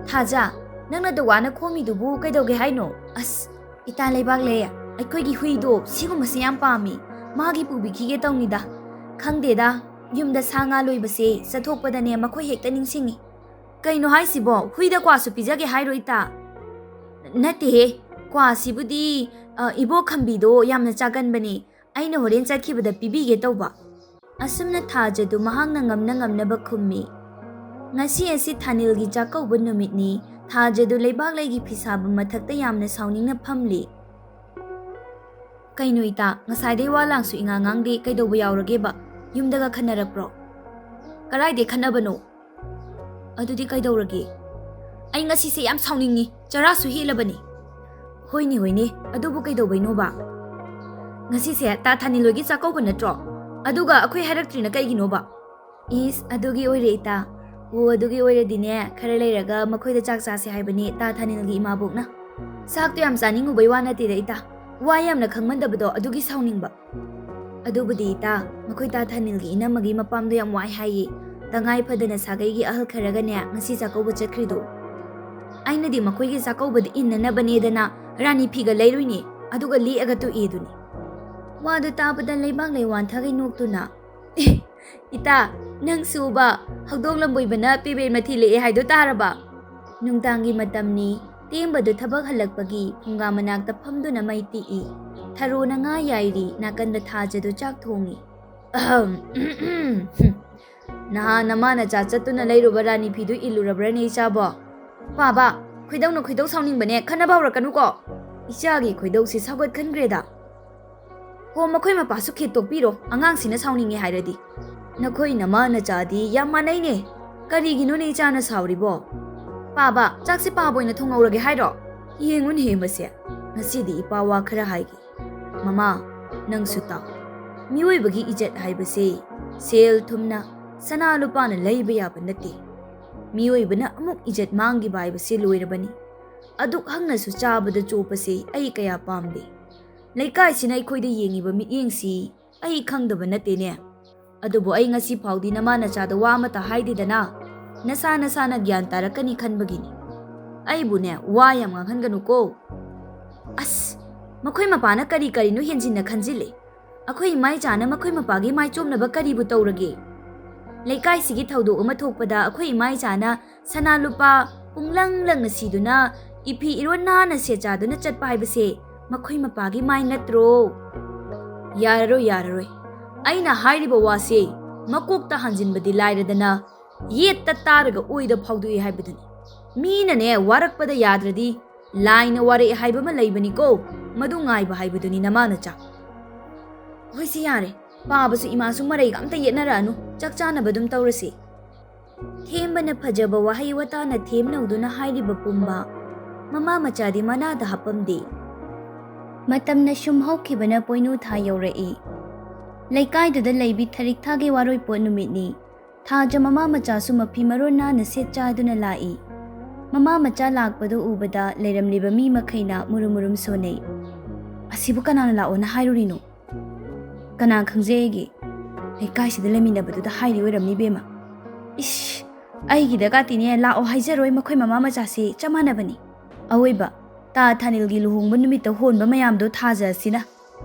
"ꯊꯥꯖ, ꯅꯪꯅ ꯑꯗꯨ ꯋꯥꯅ ꯈꯣꯝꯃꯤꯗꯨꯕꯨ ꯀꯩꯗꯧꯒꯦ ꯍꯥꯏꯅꯣ?" "ꯑꯁ, ꯏꯇꯥ ꯂꯩꯕꯥꯛ ꯂꯩ, ꯑꯩꯈꯣꯏꯒꯤ ꯍꯨꯏꯗꯣ ꯁꯤꯒꯨꯝꯕꯁꯤ ꯌꯥꯝ ꯄꯥꯝꯃꯤ꯫ ꯃꯥꯒꯤ ꯄꯨꯕꯤꯈꯤꯒꯦ ꯇꯧꯅꯤꯗ꯫ ꯈꯪꯗꯦꯗ, ꯌꯨꯝꯗ ꯁꯥ ꯉꯥ ꯂꯣꯏꯕꯁꯦ ꯆꯠꯊꯣꯛꯄꯗꯅꯦ ꯃꯈꯣꯏ ꯍꯦꯛꯇ ꯅꯤꯡꯁꯤꯡꯉꯤ꯫" "ꯀꯩꯅꯣ ꯍꯥꯏꯁꯤꯕꯣ? ꯍꯨꯏꯗ ꯀ꯭ꯋꯥꯁꯨ ꯄꯤꯖꯒꯦ ꯍꯥꯏꯔꯣ, ꯏꯇꯥ?" "ꯅꯠꯇꯦꯍꯦ, ꯀ꯭ꯋꯥꯁꯤꯕꯨꯗꯤ, ꯑ, ꯏꯕꯣꯛ ꯈꯝꯕꯤꯗꯣ ꯌꯥꯝꯅ ꯆꯥꯒꯟꯕꯅꯦ꯫ ꯑꯩꯅ ꯍꯣꯔꯦꯟ ꯆꯠꯈꯤꯕꯗ ꯄꯤꯕꯤꯒꯦ ꯇꯧꯕ꯫" ꯑꯁꯨꯝꯅ ꯊꯥꯖꯗꯨ ꯃꯍꯥꯛꯅ ꯉꯝꯅ ꯉꯝꯅꯕ ꯈꯨꯝꯃꯤ꯫ ꯉꯁꯤ ꯑꯁꯤ ꯊꯥꯅꯤꯜꯒꯤ ꯆꯥꯛꯀꯧꯕ ꯅꯨꯃꯤꯠꯅꯤ꯫ ꯊꯥꯖꯗꯨ ꯂꯩꯕꯥꯛꯂꯩꯒꯤ ꯐꯤꯁꯥꯕ ꯃꯊꯛꯇ ꯌꯥꯝꯅ ꯁꯥꯎꯅꯤꯡꯅ ꯐꯝꯂꯤ꯫ "ꯀꯩꯅꯣ ꯏꯇꯥ, ꯉꯁꯥꯏꯗꯩ ꯋꯥ ꯂꯥꯡꯁꯨ ꯏꯉꯥꯡ ꯉꯥꯡꯗꯦ, ꯀꯩꯗꯧꯕ ꯌꯥꯎꯔꯒꯦꯕ? ꯌꯨꯝꯗꯒ ꯈꯟꯅꯔꯛꯄ꯭ꯔꯣ?" "ꯀꯔꯥꯏꯗꯩ ꯈꯠꯅꯕꯅꯣ?" "ꯑꯗꯨꯗꯤ ꯀꯩꯗꯧꯔꯒꯦ?" "ꯑꯩ ꯉꯁꯤꯁꯦ ꯌꯥꯝ ꯁꯥꯎꯅꯤꯡꯉꯤ, ꯆꯔꯥꯁꯨ ꯍꯦꯜꯂꯕꯅꯤ꯫" "ꯍꯣꯏꯅꯦ, ꯍꯣꯏꯅꯦ, ꯑꯗꯨꯕꯨ ꯀꯩꯗꯧꯕꯩꯅꯣꯕ?" "ꯉꯁꯤꯁꯦ ꯇꯥ ꯊꯥꯅꯤꯜ ꯍꯣꯏꯒꯤ ꯆꯥꯛꯀꯧꯕ ꯅꯠꯇ꯭ꯔꯣ? ꯑꯗꯨꯒ ꯑꯩꯈꯣꯏ ꯍꯥꯏꯔꯛꯇ꯭ꯔꯤꯅ ꯀꯩꯒꯤꯅꯣꯕ?" "ꯏꯁ, ꯑꯗꯨꯒꯤ ꯑꯣꯏꯔꯦ ꯏꯇꯥ꯫ ꯑꯣ, ꯑꯗꯨꯒꯤ ꯑꯣꯏꯔꯗꯤꯅꯦ, ꯈꯔ ꯂꯩꯔꯒ ꯃꯈꯣꯏꯗ ꯆꯥꯛ ꯆꯥꯁꯦ ꯍꯥꯏꯕꯅꯦ ꯇꯥ ꯊꯥꯅꯤꯜꯒꯤ ꯏꯃꯥꯕꯣꯛꯅ꯫ ꯆꯥꯛꯇꯣ ꯌꯥꯝ ꯆꯥꯅꯤꯡꯉꯨꯕꯩ ꯋꯥ ꯅꯠꯇꯦꯗ ꯏꯇꯥ, ꯋꯥ ꯌꯥꯝꯅ ꯈꯪꯃꯟꯗꯕꯗꯣ ꯑꯗꯨꯒꯤ ꯁꯥꯎꯅꯤꯡꯕ꯫ ꯑꯗꯨꯕꯨꯗꯤ ꯏꯇꯥ, ꯃꯈꯣꯏ ꯇꯥ ꯊꯥꯅꯤꯜꯒꯤ ꯏꯅꯝꯃꯒꯤ ꯃꯄꯥꯝꯗꯣ ꯌꯥꯝ ꯋꯥꯏ ꯍꯥꯏꯌꯦ꯫ ꯇꯉꯥꯏ ꯐꯗꯅ ꯁꯥꯒꯩꯒꯤ ꯑꯍꯜ ꯈꯔꯒꯅꯦ ꯉꯁꯤ ꯆꯥꯛꯀꯧꯕ ꯆꯠꯈ꯭ꯔꯤꯗꯣ꯫ ꯑꯩꯅꯗꯤ ꯃꯈꯣꯏꯒꯤ ꯆꯥꯛꯀꯧꯕꯗ ꯏꯟꯅꯅꯕꯅꯦꯗꯅ ꯔꯥꯅꯤ ꯐꯤꯒ ꯂꯩꯔꯨꯏꯅꯦ, ꯑꯗꯨꯒ ꯂꯦꯛꯑꯒ ꯇꯣꯛꯑꯦꯗꯨꯅꯤ꯫" ꯋꯥꯗꯨ ꯇꯥꯕꯗ ꯂꯩꯕꯥꯛꯂꯩ ꯋꯥꯟꯊꯒꯩ ꯅꯣꯛꯇꯨꯅ, "ꯑꯦ, ꯏꯇꯥ, ꯅꯪꯁꯨꯕ, ꯍꯧꯗꯣꯡ ꯂꯝꯕꯣꯏꯕꯅ ꯄꯦꯕꯦꯟ ꯃꯊꯤ ꯂꯦꯛꯑꯦ ꯍꯥꯏꯗꯣ ꯇꯥꯔꯕ?" ꯅꯨꯡꯗꯥꯡꯒꯤ ꯃꯇꯝꯅꯤ꯫ ꯇꯦꯝꯕꯗꯨ ꯊꯕꯛ ꯍꯜꯂꯛꯄꯒꯤ ꯐꯨꯡꯒꯥ ꯃꯅꯥꯛꯇ ꯐꯝꯗꯨꯅ ꯃꯩ ꯇꯤꯛꯏ꯫ ꯊꯔꯣꯅ ꯉꯥ ꯌꯥꯏꯔꯤ, ꯅꯥꯀꯟꯗ ꯊꯥꯖꯗꯨ ꯆꯥꯛ ꯊꯣꯡꯉꯤ꯫ "ꯑꯍꯝ, ꯅꯍꯥꯟ ꯅꯃꯥ ꯅꯆꯥ ꯆꯠꯇꯨꯅ ꯂꯩꯔꯨꯕ ꯔꯥꯅꯤ ꯐꯤꯗꯨ ꯏꯜꯂꯨꯔꯕ꯭ꯔꯅꯦ ꯏꯆꯥꯕꯣ?" "ꯄꯥꯕ, ꯈꯣꯏꯗꯧꯅ ꯈꯣꯏꯗꯧ ꯁꯥꯎꯅꯤꯡꯕꯅꯦ, ꯈꯠꯅꯕ ꯍꯧꯔꯛꯀꯅꯨꯀꯣ꯫ ꯏꯆꯥꯒꯤ ꯈꯣꯏꯗꯧꯁꯤ ꯁꯥꯎꯒꯠꯈꯟꯈ꯭ꯔꯦꯗ꯫" "ꯍꯣ, ꯃꯈꯣꯏ ꯃꯄꯥꯁꯨ ꯈꯦꯠ ꯇꯣꯛꯄꯤꯔꯣ, ꯑꯉꯥꯡꯁꯤꯅ ꯁꯥꯎꯅꯤꯡꯉꯦ ꯍꯥꯏꯔꯗꯤ꯫" "ꯅꯈꯣꯏ ꯅꯃꯥ ꯅꯆꯥꯗꯤ ꯌꯥꯝ ꯃꯥꯟꯅꯩꯅꯦ꯫ ꯀꯔꯤꯒꯤꯅꯣꯅꯦ ꯏꯆꯥꯅ ꯁꯥꯎꯔꯤꯕꯣ?" "ꯄꯥꯕ, ꯆꯥꯛꯁꯤ ꯄꯥꯕ ꯑꯣꯏꯅ ꯊꯣꯡꯍꯧꯔꯒꯦ ꯍꯥꯏꯔꯣ?" "ꯌꯦꯡꯉꯨꯅꯦꯍꯦ ꯃꯁꯦ, ꯉꯁꯤꯗꯤ ꯏꯄꯥ ꯋꯥ ꯈꯔ ꯍꯥꯏꯒꯦ꯫ ꯃꯃꯥ, ꯅꯪꯁꯨ ꯇꯥꯎ꯫ ꯃꯤꯑꯣꯏꯕꯒꯤ ꯏꯖꯠ ꯍꯥꯏꯕꯁꯦ ꯁꯦꯜ ꯊꯨꯝꯅ, ꯁꯅꯥ ꯂꯨꯄꯥꯅ ꯂꯩꯕ ꯌꯥꯕ ꯅꯠꯇꯦ꯫ ꯃꯤꯑꯣꯏꯕꯅ ꯑꯃꯨꯛ ꯏꯖꯠ ꯃꯥꯡꯈꯤꯕ ꯍꯥꯏꯕꯁꯦ ꯂꯣꯏꯔꯕꯅꯤ꯫ ꯑꯗꯨꯛ ꯍꯪꯅꯁꯨ ꯆꯥꯕꯗ ꯆꯣꯞꯄꯁꯤ ꯑꯩ ꯀꯌꯥ ꯄꯥꯝꯗꯦ꯫ ꯂꯩꯀꯥꯏꯁꯤꯅ ꯑꯩꯈꯣꯏꯗ ꯌꯦꯡꯉꯤꯕ ꯃꯤꯠꯌꯦꯡꯁꯤ ꯑꯩ ꯈꯪꯗꯕ ꯅꯠꯇꯦꯅꯦ꯫ ꯑꯗꯨꯕꯨ ꯑꯩ ꯉꯁꯤ ꯐꯥꯎꯗꯤ ꯅꯃꯥ ꯅꯆꯥꯗ ꯋꯥ ꯑꯃꯠꯇ ꯍꯥꯏꯗꯦꯗꯅ꯫ ꯅꯁꯥ ꯅꯁꯥꯅ ꯒ꯭ꯌꯥꯟ ꯇꯥꯔꯛꯀꯅꯤ ꯈꯟꯕꯒꯤꯅꯤ꯫ ꯑꯩꯕꯨꯅꯦ, ꯋꯥ ꯌꯥꯝ ꯉꯥꯡꯍꯟꯒꯅꯨꯀꯣ꯫ ꯑꯁ, ꯃꯈꯣꯏ ꯃꯄꯥꯅ ꯀꯔꯤ ꯀꯔꯤꯅꯣ ꯍꯦꯟꯖꯤꯟꯅ ꯈꯟꯖꯤꯜꯂꯦ꯫ ꯑꯩꯈꯣꯏ ꯏꯃꯥ ꯏꯆꯥꯅ ꯃꯈꯣꯏ ꯃꯄꯥꯒꯤ ꯃꯥꯏ ꯆꯣꯝꯅꯕ ꯀꯔꯤꯕꯨ ꯇꯧꯔꯒꯦ? ꯂꯩꯀꯥꯏꯁꯤꯒꯤ ꯊꯧꯗꯣꯛ ꯑꯃ ꯊꯣꯛꯄꯗ ꯑꯩꯈꯣꯏ ꯏꯃꯥ ꯏꯆꯥꯅ ꯁꯅꯥ ꯂꯨꯄꯥ ꯄꯨꯡꯂꯪ ꯂꯪꯅ ꯁꯤꯗꯨꯅ, ꯏꯐꯤ ꯏꯔꯣꯟ ꯅꯥꯟꯅ ꯁꯦꯠꯆꯥꯗꯨꯅ ꯆꯠꯄ ꯍꯥꯏꯕꯁꯦ ꯃꯈꯣꯏ ꯃꯄꯥꯒꯤ ꯃꯥꯏ ꯅꯠꯇ꯭ꯔꯣ? ꯌꯥꯔꯔꯣꯏ, ꯌꯥꯔꯔꯣꯏ꯫ ꯑꯩꯅ ꯍꯥꯏꯔꯤꯕ ꯋꯥꯁꯦ ꯃꯀꯣꯛꯇ ꯍꯥꯟꯖꯤꯟꯕꯗꯤ ꯂꯥꯏꯔꯗꯅ, ꯌꯦꯠꯇ ꯇꯥꯔꯒ ꯑꯣꯏꯗ ꯐꯥꯎꯗꯣꯛꯏ ꯍꯥꯏꯕꯗꯨꯅꯤ꯫ ꯃꯤꯅꯅꯦ, ꯋꯥꯔꯛꯄꯗ ꯌꯥꯗ꯭ꯔꯗꯤ ꯂꯥꯏꯅ ꯋꯥꯔꯛꯑꯦ ꯍꯥꯏꯕ ꯑꯃ ꯂꯩꯕꯅꯤꯀꯣ, ꯃꯗꯨ ꯉꯥꯏꯕ ꯍꯥꯏꯕꯗꯨꯅꯤ ꯅꯃꯥ ꯅꯆꯥ꯫ ꯍꯣꯏꯁꯦ, ꯌꯥꯔꯦ, ꯄꯥꯕꯁꯨ ꯏꯃꯥꯁꯨ ꯃꯔꯩꯒ ꯑꯝꯇ ꯌꯦꯠꯅꯔꯛꯑꯅꯨ, ꯆꯥꯛ ꯆꯥꯅꯕ ꯑꯗꯨꯝ ꯇꯧꯔꯁꯤ꯫ ꯊꯦꯝꯕꯅ ꯐꯖꯕ ꯋꯥꯍꯩ ꯋꯥꯇꯥꯅ ꯊꯦꯝꯅꯧꯗꯨꯅ ꯍꯥꯏꯔꯤꯕ ꯄꯨꯝꯕ ꯃꯃꯥ ꯃꯆꯥꯗꯤ ꯃꯅꯥꯗ ꯍꯥꯞꯄꯝꯗꯦ꯫ ꯃꯇꯝꯅ ꯁꯨꯝ ꯍꯧꯈꯤꯕꯅ ꯄꯣꯏꯅꯨ ꯊꯥ ꯌꯧꯔꯛꯏ꯫ ꯂꯩꯀꯥꯏꯗꯨꯗ ꯂꯩꯕꯤ ꯊꯔꯤꯛ ꯊꯥꯒꯤ ꯋꯥꯔꯣꯏꯄꯣꯠ ꯅꯨꯃꯤꯠꯅꯤ꯫ ꯊꯥꯖ ꯃꯃꯥ ꯃꯆꯥꯁꯨ ꯃꯐꯤ ꯃꯔꯣꯟ ꯅꯥꯟꯅ ꯁꯦꯠ ꯆꯥꯗꯨꯅ ꯂꯥꯛꯏ꯫ ꯃꯃꯥ ꯃꯆꯥ ꯂꯥꯛꯄꯗꯨ ꯎꯕꯗ ꯂꯩꯔꯝꯂꯤꯕ ꯃꯤ ꯃꯈꯩꯅ ꯃꯨꯔꯨꯝ ꯃꯨꯔꯨꯝ ꯁꯣꯟꯅꯩ꯫ "ꯑꯁꯤꯕꯨ ꯀꯅꯥꯅ ꯂꯥꯛꯑꯣꯅ ꯍꯥꯏꯔꯨꯔꯤꯅꯣ? ꯀꯅꯥ ꯈꯪꯖꯩ ꯑꯩꯒꯤ? ꯂꯩꯀꯥꯏꯁꯤꯗ ꯂꯩꯃꯤꯟꯅꯕꯗꯨꯗ ꯍꯥꯏꯔꯤ ꯑꯣꯏꯔꯝꯅꯤ, ꯏꯕꯦꯝꯃ꯫ ꯏꯁ, ꯑꯩꯒꯤꯗꯒꯥꯇꯤꯅꯦ ꯂꯥꯛꯑꯣ ꯍꯥꯏꯖꯔꯣꯏ, ꯃꯈꯣꯏ ꯃꯃꯥ ꯃꯆꯥꯁꯦ ꯆꯞ ꯃꯥꯟꯅꯕꯅꯤ꯫ ꯑꯋꯣꯏꯕ, ꯇꯥ ꯊꯥꯅꯤꯜꯒꯤ ꯂꯨꯍꯣꯡꯕ ꯅꯨꯃꯤꯠꯇ ꯍꯣꯟꯕ ꯃꯌꯥꯝꯗꯣ ꯊꯥꯖ ꯑꯁꯤꯅ꯫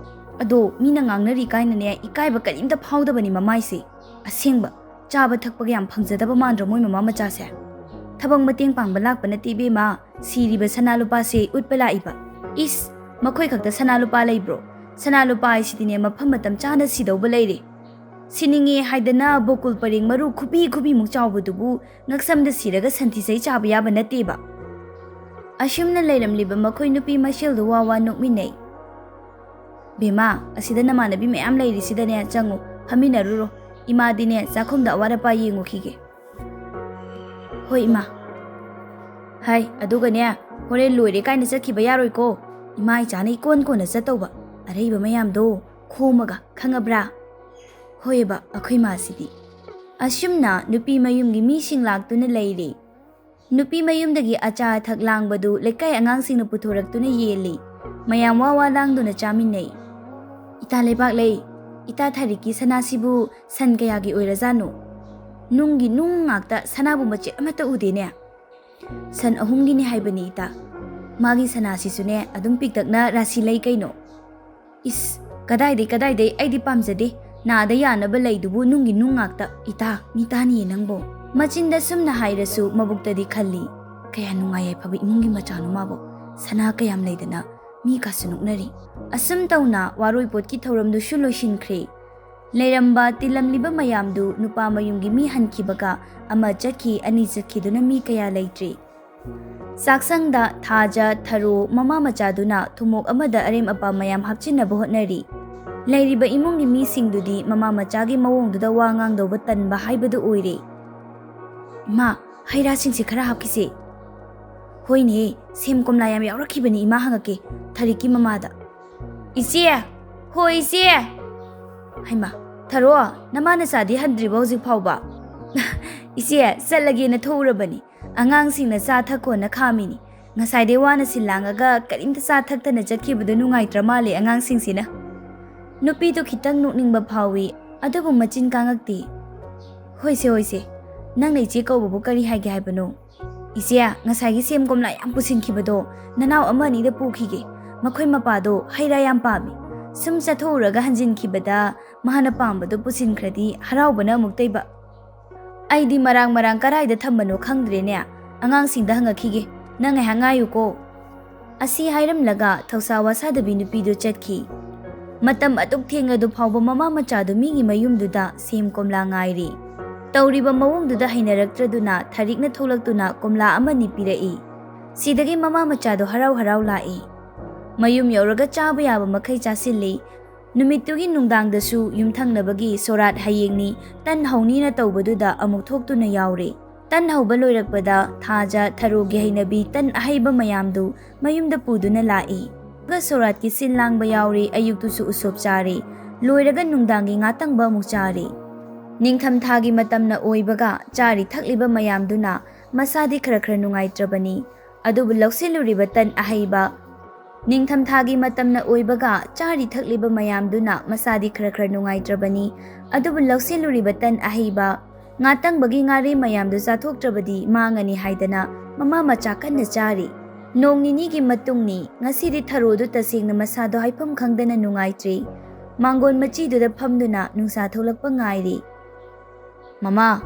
ꯑꯗꯣ ꯃꯤꯅ ꯉꯥꯡꯅꯔꯤ ꯀꯥꯏꯅꯅꯦ ꯏꯀꯥꯏꯕ ꯀꯔꯤꯝꯇ ꯐꯥꯎꯗꯕꯅꯤ ꯃꯃꯥꯏꯁꯦ꯫ ꯑꯁꯦꯡꯕ, ꯆꯥꯕ ꯊꯛꯄꯒ ꯌꯥꯝ ꯐꯪꯖꯗꯕ ꯃꯥꯟꯗ꯭ꯔꯣ ꯃꯣꯏ ꯃꯃꯥ ꯃꯆꯥꯁꯦ? ꯊꯕꯛ ꯃꯇꯦꯡ ꯄꯥꯡꯕ ꯂꯥꯛꯄ ꯅꯠꯇꯦ ꯏꯕꯦꯝꯃ, ꯁꯤꯔꯤꯕ ꯁꯅꯥ ꯂꯨꯄꯥꯁꯦ ꯎꯠꯄ ꯂꯥꯛꯏꯕ꯫ ꯏꯁ, ꯃꯈꯣꯏ ꯈꯛꯇ ꯁꯅꯥ ꯂꯨꯄꯥ ꯂꯩꯕ꯭ꯔꯣ? ꯁꯅꯥ ꯂꯨꯄꯥ ꯍꯥꯏꯁꯤꯗꯤꯅꯦ ꯃꯐꯝ ꯃꯇꯝ ꯆꯥꯅ ꯁꯤꯗꯧꯕ ꯂꯩꯔꯦ꯫ ꯁꯤꯅꯤꯡꯉꯦ ꯍꯥꯏꯗꯅ ꯕꯣꯀꯨꯜ ꯄꯔꯦꯡ ꯃꯔꯨ ꯈꯨꯕꯤ ꯈꯨꯕꯤꯃꯨꯛ ꯆꯥꯎꯕꯗꯨꯕꯨ ꯉꯛꯁꯝꯗ ꯁꯤꯔꯒ ꯁꯟꯊꯤ ꯆꯍꯤ ꯆꯥꯕ ꯌꯥꯕ ꯅꯠꯇꯦꯕ꯫ ꯑꯁꯨꯝꯅ ꯂꯩꯔꯝꯂꯤꯕ ꯃꯈꯣꯏ ꯅꯨꯄꯤ ꯃꯁꯦꯜꯗꯨ ꯋꯥ ꯋꯥ ꯅꯣꯛꯃꯤꯟꯅꯩ꯫ "ꯕꯦꯝꯃ, ꯑꯁꯤꯗ ꯅꯃꯥꯟꯅꯕꯤ ꯃꯌꯥꯝ ꯂꯩꯔꯤꯁꯤꯗꯅꯦ ꯆꯪꯉꯨ, ꯐꯝꯃꯤꯟꯅꯔꯨꯔꯣ꯫ ꯏꯃꯥꯗꯤꯅꯦ ꯆꯥꯛꯈꯨꯝꯗ ꯑꯋꯥꯠ ꯑꯄꯥ ꯌꯦꯡꯉꯨꯈꯤꯒꯦ꯫" "ꯍꯣꯏ ꯏꯃꯥ꯫" "ꯍꯥꯏ, ꯑꯗꯨꯒꯅꯦ, ꯍꯣꯔꯦꯟ ꯂꯣꯏꯔꯦ ꯀꯥꯏꯅ ꯆꯠꯈꯤꯕ ꯌꯥꯔꯣꯏꯀꯣ꯫ ꯏꯃꯥ ꯏꯆꯥꯅ ꯏꯀꯣꯟ ꯀꯣꯟꯅ ꯆꯠꯇꯧꯕ꯫ ꯑꯔꯩꯕ ꯃꯌꯥꯝꯗꯣ ꯈꯣꯝꯃꯒ, ꯈꯪꯉꯕ꯭ꯔꯥ?" "ꯍꯣꯏꯑꯕ, ꯑꯩꯈꯣꯏ ꯃꯥꯁꯤꯗꯤ꯫" ꯑꯁꯨꯝꯅ ꯅꯨꯄꯤ ꯃꯌꯨꯝꯒꯤ ꯃꯤꯁꯤꯡ ꯂꯥꯛꯇꯨꯅ ꯂꯩꯔꯦ꯫ ꯅꯨꯄꯤ ꯃꯌꯨꯝꯗꯒꯤ ꯑꯆꯥ ꯑꯊꯛ ꯂꯥꯡꯕꯗꯨ ꯂꯩꯀꯥꯏ ꯑꯉꯥꯡꯁꯤꯡꯅ ꯄꯨꯊꯣꯔꯛꯇꯨꯅ ꯌꯦꯜꯂꯤ꯫ ꯃꯌꯥꯝ ꯋꯥ ꯋꯥ ꯂꯥꯡꯗꯨꯅ ꯆꯥꯃꯤꯟꯅꯩ꯫ "ꯏꯇꯥ ꯂꯩꯕꯥꯛꯂꯩ, ꯏꯇꯥ ꯊꯥꯔꯤꯛꯀꯤ ꯁꯅꯥꯁꯤꯕꯨ ꯁꯟ ꯀꯌꯥꯒꯤ ꯑꯣꯏꯔꯖꯥꯠꯅꯣ? ꯅꯨꯡꯒꯤ ꯅꯨꯡ ꯉꯥꯛꯇ, ꯁꯅꯥꯕꯨ ꯃꯆꯦꯠ ꯑꯃꯠꯇ ꯎꯗꯦꯅꯦ꯫ ꯁꯟ ꯑꯍꯨꯝꯒꯤꯅꯤ ꯍꯥꯏꯕꯅꯤ ꯏꯇꯥ꯫ ꯃꯥꯒꯤ ꯁꯅꯥꯁꯤꯁꯨꯅꯦ ꯑꯗꯨꯝ ꯄꯤꯛꯇꯛꯅ ꯔꯥꯁꯤ ꯂꯩ ꯀꯩꯅꯣ꯫" "ꯏꯁ, ꯀꯗꯥꯏꯗꯩ, ꯀꯗꯥꯏꯗꯩ, ꯑꯩꯗꯤ ꯄꯥꯝꯖꯗꯦ꯫ ꯅꯥꯗ ꯌꯥꯅꯕ ꯂꯩꯗꯨꯕꯨ ꯅꯨꯡꯒꯤ ꯅꯨꯡ ꯉꯥꯛꯇ꯫ ꯏꯇꯥ, ꯃꯤ ꯇꯥꯅꯤꯌꯦ ꯅꯪꯕꯣ꯫" ꯃꯆꯤꯟꯗ ꯁꯨꯝꯅ ꯍꯥꯏꯔꯁꯨ ꯃꯕꯨꯛꯇꯗꯤ ꯈꯜꯂꯤ, "ꯀꯌꯥ ꯅꯨꯡꯉꯥꯏ ꯌꯥꯏꯐꯕ ꯏꯃꯨꯡꯒꯤ ꯃꯆꯥꯅꯣ ꯃꯥꯕꯣ꯫ ꯁꯅꯥ ꯀꯌꯥꯝ ꯂꯩꯗꯅ ꯃꯤ ꯀꯥꯁꯨ ꯅꯣꯛꯅꯔꯤ꯫" ꯑꯁꯨꯝ ꯇꯧꯅ ꯋꯥꯔꯣꯏ ꯄꯣꯠꯀꯤ ꯊꯧꯔꯝꯗꯨꯁꯨ ꯂꯣꯏꯁꯤꯟꯈ꯭ꯔꯦ꯫ ꯂꯩꯔꯝꯕ ꯇꯤꯜꯂꯝꯂꯤꯕ ꯃꯌꯥꯝꯗꯨ ꯅꯨꯄꯥ ꯃꯌꯨꯝꯒꯤ ꯃꯤ ꯍꯟꯈꯤꯕꯒ ꯑꯃ ꯆꯠꯈꯤ, ꯑꯅꯤ ꯆꯠꯈꯤꯗꯨꯅ ꯃꯤ ꯀꯌꯥ ꯂꯩꯇ꯭ꯔꯤ꯫ ꯆꯥꯛꯁꯪꯗ ꯊꯥꯖ, ꯊꯔꯣ, ꯃꯃꯥ ꯃꯆꯥꯗꯨꯅ ꯊꯨꯝꯃꯣꯛ ꯑꯃꯗ ꯑꯔꯦꯝ ꯑꯄꯥ ꯃꯌꯥꯝ ꯍꯥꯞꯆꯤꯟꯅꯕ ꯍꯣꯠꯅꯔꯤ꯫ ꯂꯩꯔꯤꯕ ꯏꯃꯨꯡꯒꯤ ꯃꯤꯁꯤꯡꯗꯨꯗꯤ ꯃꯃꯥ ꯃꯆꯥꯒꯤ ꯃꯑꯣꯡꯗꯨꯗ ꯋꯥ ꯉꯥꯡꯗꯧꯕ ꯇꯟꯕ ꯍꯥꯏꯕꯗꯨ ꯑꯣꯏꯔꯦ꯫ "ꯏꯃꯥ, ꯍꯩ ꯔꯥꯁꯤꯡꯁꯦ ꯈꯔ ꯍꯥꯞꯈꯤꯁꯦ꯫" "ꯍꯣꯏꯅꯦ, ꯁꯦꯝ ꯀꯣꯝꯂꯥ ꯌꯥꯝ ꯌꯥꯎꯔꯛꯈꯤꯕꯅꯤ, ꯏꯃꯥ ꯍꯪꯉꯛꯀꯦ ꯊꯥꯔꯤꯛꯀꯤ ꯃꯃꯥꯗ꯫" "ꯏꯆꯦ! ꯍꯣ ꯏꯆꯦ!" "ꯍꯩꯃꯥ, ꯊꯔꯣ, ꯅꯃꯥ ꯅꯆꯥꯗꯤ ꯍꯟꯗ꯭ꯔꯤꯕꯣ ꯍꯧꯖꯤꯛ ꯐꯥꯎꯕ?" "ꯏꯆꯦ, ꯆꯠꯂꯒꯦꯅ ꯊꯣꯛꯎꯔꯕꯅꯤ꯫ ꯑꯉꯥꯡꯁꯤꯡꯅ ꯆꯥ ꯊꯛꯈꯣꯅ ꯈꯥꯝꯃꯤꯅꯤ꯫ ꯉꯁꯥꯏꯗꯩ ꯋꯥꯅ ꯁꯤꯜ ꯂꯥꯡꯉꯒ ꯀꯔꯤꯝꯇ ꯆꯥ ꯊꯛꯇꯅ ꯆꯠꯈꯤꯕꯗꯨ ꯅꯨꯡꯉꯥꯏꯇ꯭ꯔ ꯃꯥꯜꯂꯦ ꯑꯉꯥꯡꯁꯤꯡꯁꯤꯅ꯫" ꯅꯨꯄꯤꯗꯨ ꯈꯤꯇꯪ ꯅꯣꯛꯅꯤꯡꯕ ꯐꯥꯎꯏ, ꯑꯗꯨꯕꯨ ꯃꯆꯤꯟ ꯀꯥꯡꯉꯛꯇꯤ꯫ "ꯍꯣꯏꯁꯦ, ꯍꯣꯏꯁꯦ, ꯅꯪꯅ ꯏꯆꯦ ꯀꯧꯕꯕꯨ ꯀꯔꯤ ꯍꯥꯏꯒꯦ ꯍꯥꯏꯕꯅꯣ?" "ꯏꯆꯦ, ꯉꯁꯥꯏꯒꯤ ꯁꯦꯝ ꯀꯣꯝꯂꯥ ꯌꯥꯝ ꯄꯨꯁꯤꯟꯈꯤꯕꯗꯣ ꯅꯅꯥꯎ ꯑꯃ ꯑꯅꯤꯗ ꯄꯨꯈꯤꯒꯦ꯫ ꯃꯈꯣꯏ ꯃꯄꯥꯗꯣ ꯍꯩ ꯔꯥ ꯌꯥꯝ ꯄꯥꯝꯃꯤ꯫ ꯁꯨꯝ ꯆꯠꯊꯣꯛꯎꯔꯒ ꯍꯟꯖꯤꯟꯈꯤꯕꯗ ꯃꯍꯥꯛꯅ ꯄꯥꯝꯕꯗꯣ ꯄꯨꯁꯤꯟꯈ꯭ꯔꯗꯤ ꯍꯔꯥꯎꯕꯅ ꯑꯃꯨꯛꯇꯩꯕ꯫" "ꯑꯩꯗꯤ ꯃꯔꯥꯡ ꯃꯔꯥꯡ ꯀꯔꯥꯏꯗ ꯊꯝꯕꯅꯣ ꯈꯪꯗ꯭ꯔꯦꯅꯦ꯫ ꯑꯉꯥꯡꯁꯤꯡꯗ ꯍꯪꯉꯛꯈꯤꯒꯦ꯫ ꯅꯪ ꯉꯥꯏꯍꯥꯛ ꯉꯥꯏꯌꯨꯀꯣ꯫" ꯑꯁꯤ ꯍꯥꯏꯔꯝꯂꯒ ꯊꯧꯁꯥ ꯋꯥꯁꯥꯗꯕꯤ ꯅꯨꯄꯤꯗꯨ ꯆꯠꯈꯤ꯫ ꯃꯇꯝ ꯑꯗꯨꯛ ꯊꯦꯡꯂꯗꯨ ꯐꯥꯎꯕ ꯃꯃꯥ ꯃꯆꯥꯗꯨ ꯃꯤꯒꯤ ꯃꯌꯨꯝꯗꯨꯗ ꯁꯦꯝ ꯀꯣꯝꯂꯥ ꯉꯥꯏꯔꯤ꯫ ꯇꯧꯔꯤꯕ ꯃꯑꯣꯡꯗꯨꯗ ꯍꯩꯅꯔꯛꯇ꯭ꯔꯗꯨꯅ ꯊꯥꯔꯤꯛꯅ ꯊꯣꯛꯂꯛꯇꯨꯅ ꯀꯣꯝꯂꯥ ꯑꯃꯅꯤ ꯄꯤꯔꯛꯏ꯫ ꯁꯤꯗꯒꯤ ꯃꯃꯥ ꯃꯆꯥꯗꯣ ꯍꯔꯥꯎ ꯍꯔꯥꯎ ꯂꯥꯛꯏ꯫ ꯃꯌꯨꯝ ꯌꯧꯔꯒ ꯆꯥꯕ ꯌꯥꯕ ꯃꯈꯩ ꯆꯥꯁꯤꯜꯂꯤ꯫ ꯅꯨꯃꯤꯠꯇꯨꯒꯤ ꯅꯨꯡꯗꯥꯡꯗꯁꯨ ꯌꯨꯝꯊꯪꯅꯕꯒꯤ ꯁꯣꯔꯥꯠ ꯍꯌꯦꯡꯅꯤ, ꯇꯟ ꯍꯧꯅꯤꯅ ꯇꯧꯕꯗꯨꯗ ꯑꯃꯨꯛ ꯊꯣꯛꯇꯨꯅ ꯌꯥꯎꯔꯦ꯫ ꯇꯟ ꯍꯧꯕ ꯂꯣꯏꯔꯛꯄꯗ ꯊꯥꯖ ꯊꯔꯣꯒꯤ ꯍꯩꯅꯕꯤ ꯇꯟ ꯑꯍꯩꯕ ꯃꯌꯥꯝꯗꯨ ꯃꯌꯨꯝꯗ ꯄꯨꯗꯨꯅ ꯂꯥꯛꯏ꯫ ꯑꯗꯨꯒ ꯁꯣꯔꯥꯠꯀꯤ ꯁꯤꯟ ꯂꯥꯡꯕ ꯌꯥꯎꯔꯦ, ꯑꯌꯨꯛꯇꯨꯁꯨ ꯎꯁꯣꯞ ꯆꯥꯔꯦ꯫ ꯂꯣꯏꯔꯒ ꯅꯨꯡꯗꯥꯡꯒꯤ ꯉꯥꯇꯪꯕ ꯑꯃꯨꯛ ꯆꯥꯔꯦ꯫ ꯅꯤꯡꯊꯝ ꯊꯥꯒꯤ ꯃꯇꯝꯅ ꯑꯣꯏꯕꯒ ꯆꯥꯔꯤ ꯊꯛꯂꯤꯕ ꯃꯌꯥꯝꯗꯨꯅ ꯃꯁꯥꯗꯤ ꯈꯔ ꯈꯔ ꯅꯨꯡꯉꯥꯏꯇ꯭ꯔꯕꯅꯤ꯫ ꯑꯗꯨꯕꯨ ꯂꯧꯁꯤꯜꯂꯨꯔꯤꯕ ꯇꯟ ꯑꯍꯩꯕ, ꯅꯤꯡꯊꯝꯊꯥꯒꯤ ꯃꯇꯝꯅ ꯑꯣꯏꯕꯒ ꯆꯥꯔꯤ ꯊꯛꯂꯤꯕ ꯃꯌꯥꯝꯗꯨꯅ ꯃꯁꯥꯗꯤ ꯈꯔ ꯈꯔ ꯅꯨꯡꯉꯥꯏꯇ꯭ꯔꯕꯅꯤ꯫ ꯑꯗꯨꯕꯨ ꯂꯧꯁꯤꯜꯂꯨꯔꯤꯕ ꯇꯟ ꯑꯍꯩꯕ, ꯉꯥꯇꯪꯕꯒꯤ ꯉꯥꯔꯤ ꯃꯌꯥꯝꯗꯨ ꯆꯥꯊꯣꯛꯇ꯭ꯔꯕꯗꯤ ꯃꯥꯡꯉꯅꯤ ꯍꯥꯏꯗꯅ ꯃꯃꯥ ꯃꯆꯥ ꯀꯟꯅ ꯆꯥꯔꯤ꯫ ꯅꯣꯡ ꯅꯤꯅꯤꯒꯤ ꯃꯇꯨꯡꯅꯤ꯫ ꯉꯁꯤꯗꯤ ꯊꯔꯣꯗꯨ ꯇꯁꯦꯡꯅ ꯃꯁꯥꯗꯣ ꯍꯥꯏꯐꯝ ꯈꯪꯗꯅ ꯅꯨꯡꯉꯥꯏꯇ꯭ꯔꯤ꯫ ꯃꯥꯡꯒꯣꯟ ꯃꯆꯤꯗꯨꯗ ꯐꯝꯗꯨꯅ ꯅꯨꯡꯁꯥ ꯊꯣꯛꯂꯛꯄ ꯉꯥꯏꯔꯤ꯫ "ꯃꯃꯥ,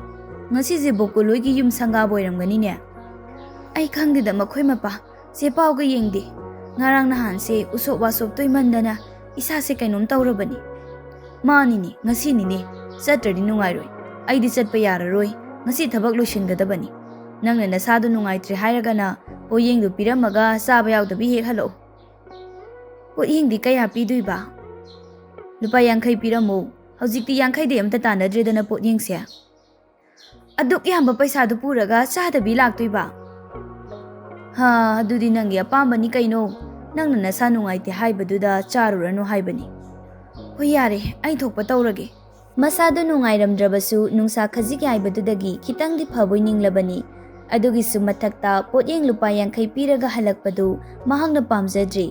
ꯉꯁꯤꯁꯦ ꯕꯣꯀꯨꯂꯣꯏꯒꯤ ꯌꯨꯝ ꯁꯪꯒꯥꯕ ꯑꯣꯏꯔꯝꯒꯅꯤꯅꯦ?" "ꯑꯩ ꯈꯪꯗꯦꯗ ꯃꯈꯣꯏ ꯃꯄꯥ, ꯆꯦ ꯄꯥꯎꯒ ꯌꯦꯡꯗꯦ꯫ ꯉꯔꯥꯡ ꯅꯍꯥꯟꯁꯦ ꯎꯁꯣꯞ ꯋꯥꯁꯣꯞ ꯇꯣꯏꯃꯟꯗꯅ ꯏꯁꯥꯁꯦ ꯀꯩꯅꯣꯝ ꯇꯧꯔꯕꯅꯤ꯫ ꯃꯥꯅꯤꯅꯦ, ꯉꯁꯤꯅꯤꯅꯦ, ꯆꯠꯇ꯭ꯔꯗꯤ ꯅꯨꯡꯉꯥꯏꯔꯣꯏ꯫ ꯑꯩꯗꯤ ꯆꯠꯄ ꯌꯥꯔꯔꯣꯏ, ꯉꯁꯤ ꯊꯕꯛ ꯂꯣꯏꯁꯤꯟꯒꯗꯕꯅꯤ꯫ ꯅꯪꯅ ꯅꯁꯥꯗꯣ ꯅꯨꯡꯉꯥꯏꯇ꯭ꯔꯦ ꯍꯥꯏꯔꯒꯅ ꯄꯣꯌꯦꯡꯗꯨ ꯄꯤꯔꯝꯃꯒ ꯆꯥꯕ ꯌꯥꯎꯗꯕꯤ ꯍꯦꯛ ꯍꯜꯂꯛꯎ꯫ ꯄꯣꯠꯌꯦꯡꯗꯤ ꯀꯌꯥ ꯄꯤꯗꯣꯏꯕ?" "ꯂꯨꯄꯥ ꯌꯥꯡꯈꯩ ꯄꯤꯔꯝꯃꯨ꯫ ꯍꯧꯖꯤꯛꯇꯤ ꯌꯥꯡꯈꯩꯗꯤ ꯑꯝꯇ ꯇꯥꯟꯅꯗ꯭ꯔꯦꯗꯅ ꯄꯣꯠꯌꯦꯡꯁꯦ꯫ ꯑꯗꯨꯛ ꯌꯥꯝꯕ ꯄꯩꯁꯥꯗꯨ ꯄꯨꯔꯒ ꯆꯥꯗꯕꯤ ꯂꯥꯛꯇꯣꯏꯕ?" "ꯍꯥ, ꯑꯗꯨꯗꯤ ꯅꯪꯒꯤ ꯑꯄꯥꯝꯕꯅꯤ ꯀꯩꯅꯣ꯫ ꯅꯪꯅ ꯅꯁꯥ ꯅꯨꯡꯉꯥꯏꯇꯦ ꯍꯥꯏꯕꯗꯨꯗ ꯆꯥꯔꯨꯔꯅꯨ ꯍꯥꯏꯕꯅꯤ꯫ ꯍꯣꯏ ꯌꯥꯔꯦ, ꯑꯩ ꯊꯣꯛꯄ ꯇꯧꯔꯒꯦ꯫" ꯃꯁꯥꯗꯨ ꯅꯨꯡꯉꯥꯏꯔꯝꯗ꯭ꯔꯕꯁꯨ ꯅꯨꯡꯁꯥ ꯈꯖꯤꯛ ꯌꯥꯏꯕꯗꯨꯗꯒꯤ ꯈꯤꯇꯪꯗꯤ ꯐꯕꯣꯏ ꯅꯤꯡꯂꯕꯅꯤ꯫ ꯑꯗꯨꯒꯤꯁꯨ ꯃꯊꯛꯇ ꯄꯣꯠꯌꯦꯡ ꯂꯨꯄꯥ ꯌꯥꯡꯈꯩ ꯄꯤꯔꯒ ꯍꯜꯂꯛꯄꯗꯨ ꯃꯍꯥꯛꯅ ꯄꯥꯝꯖꯗ꯭ꯔꯤ꯫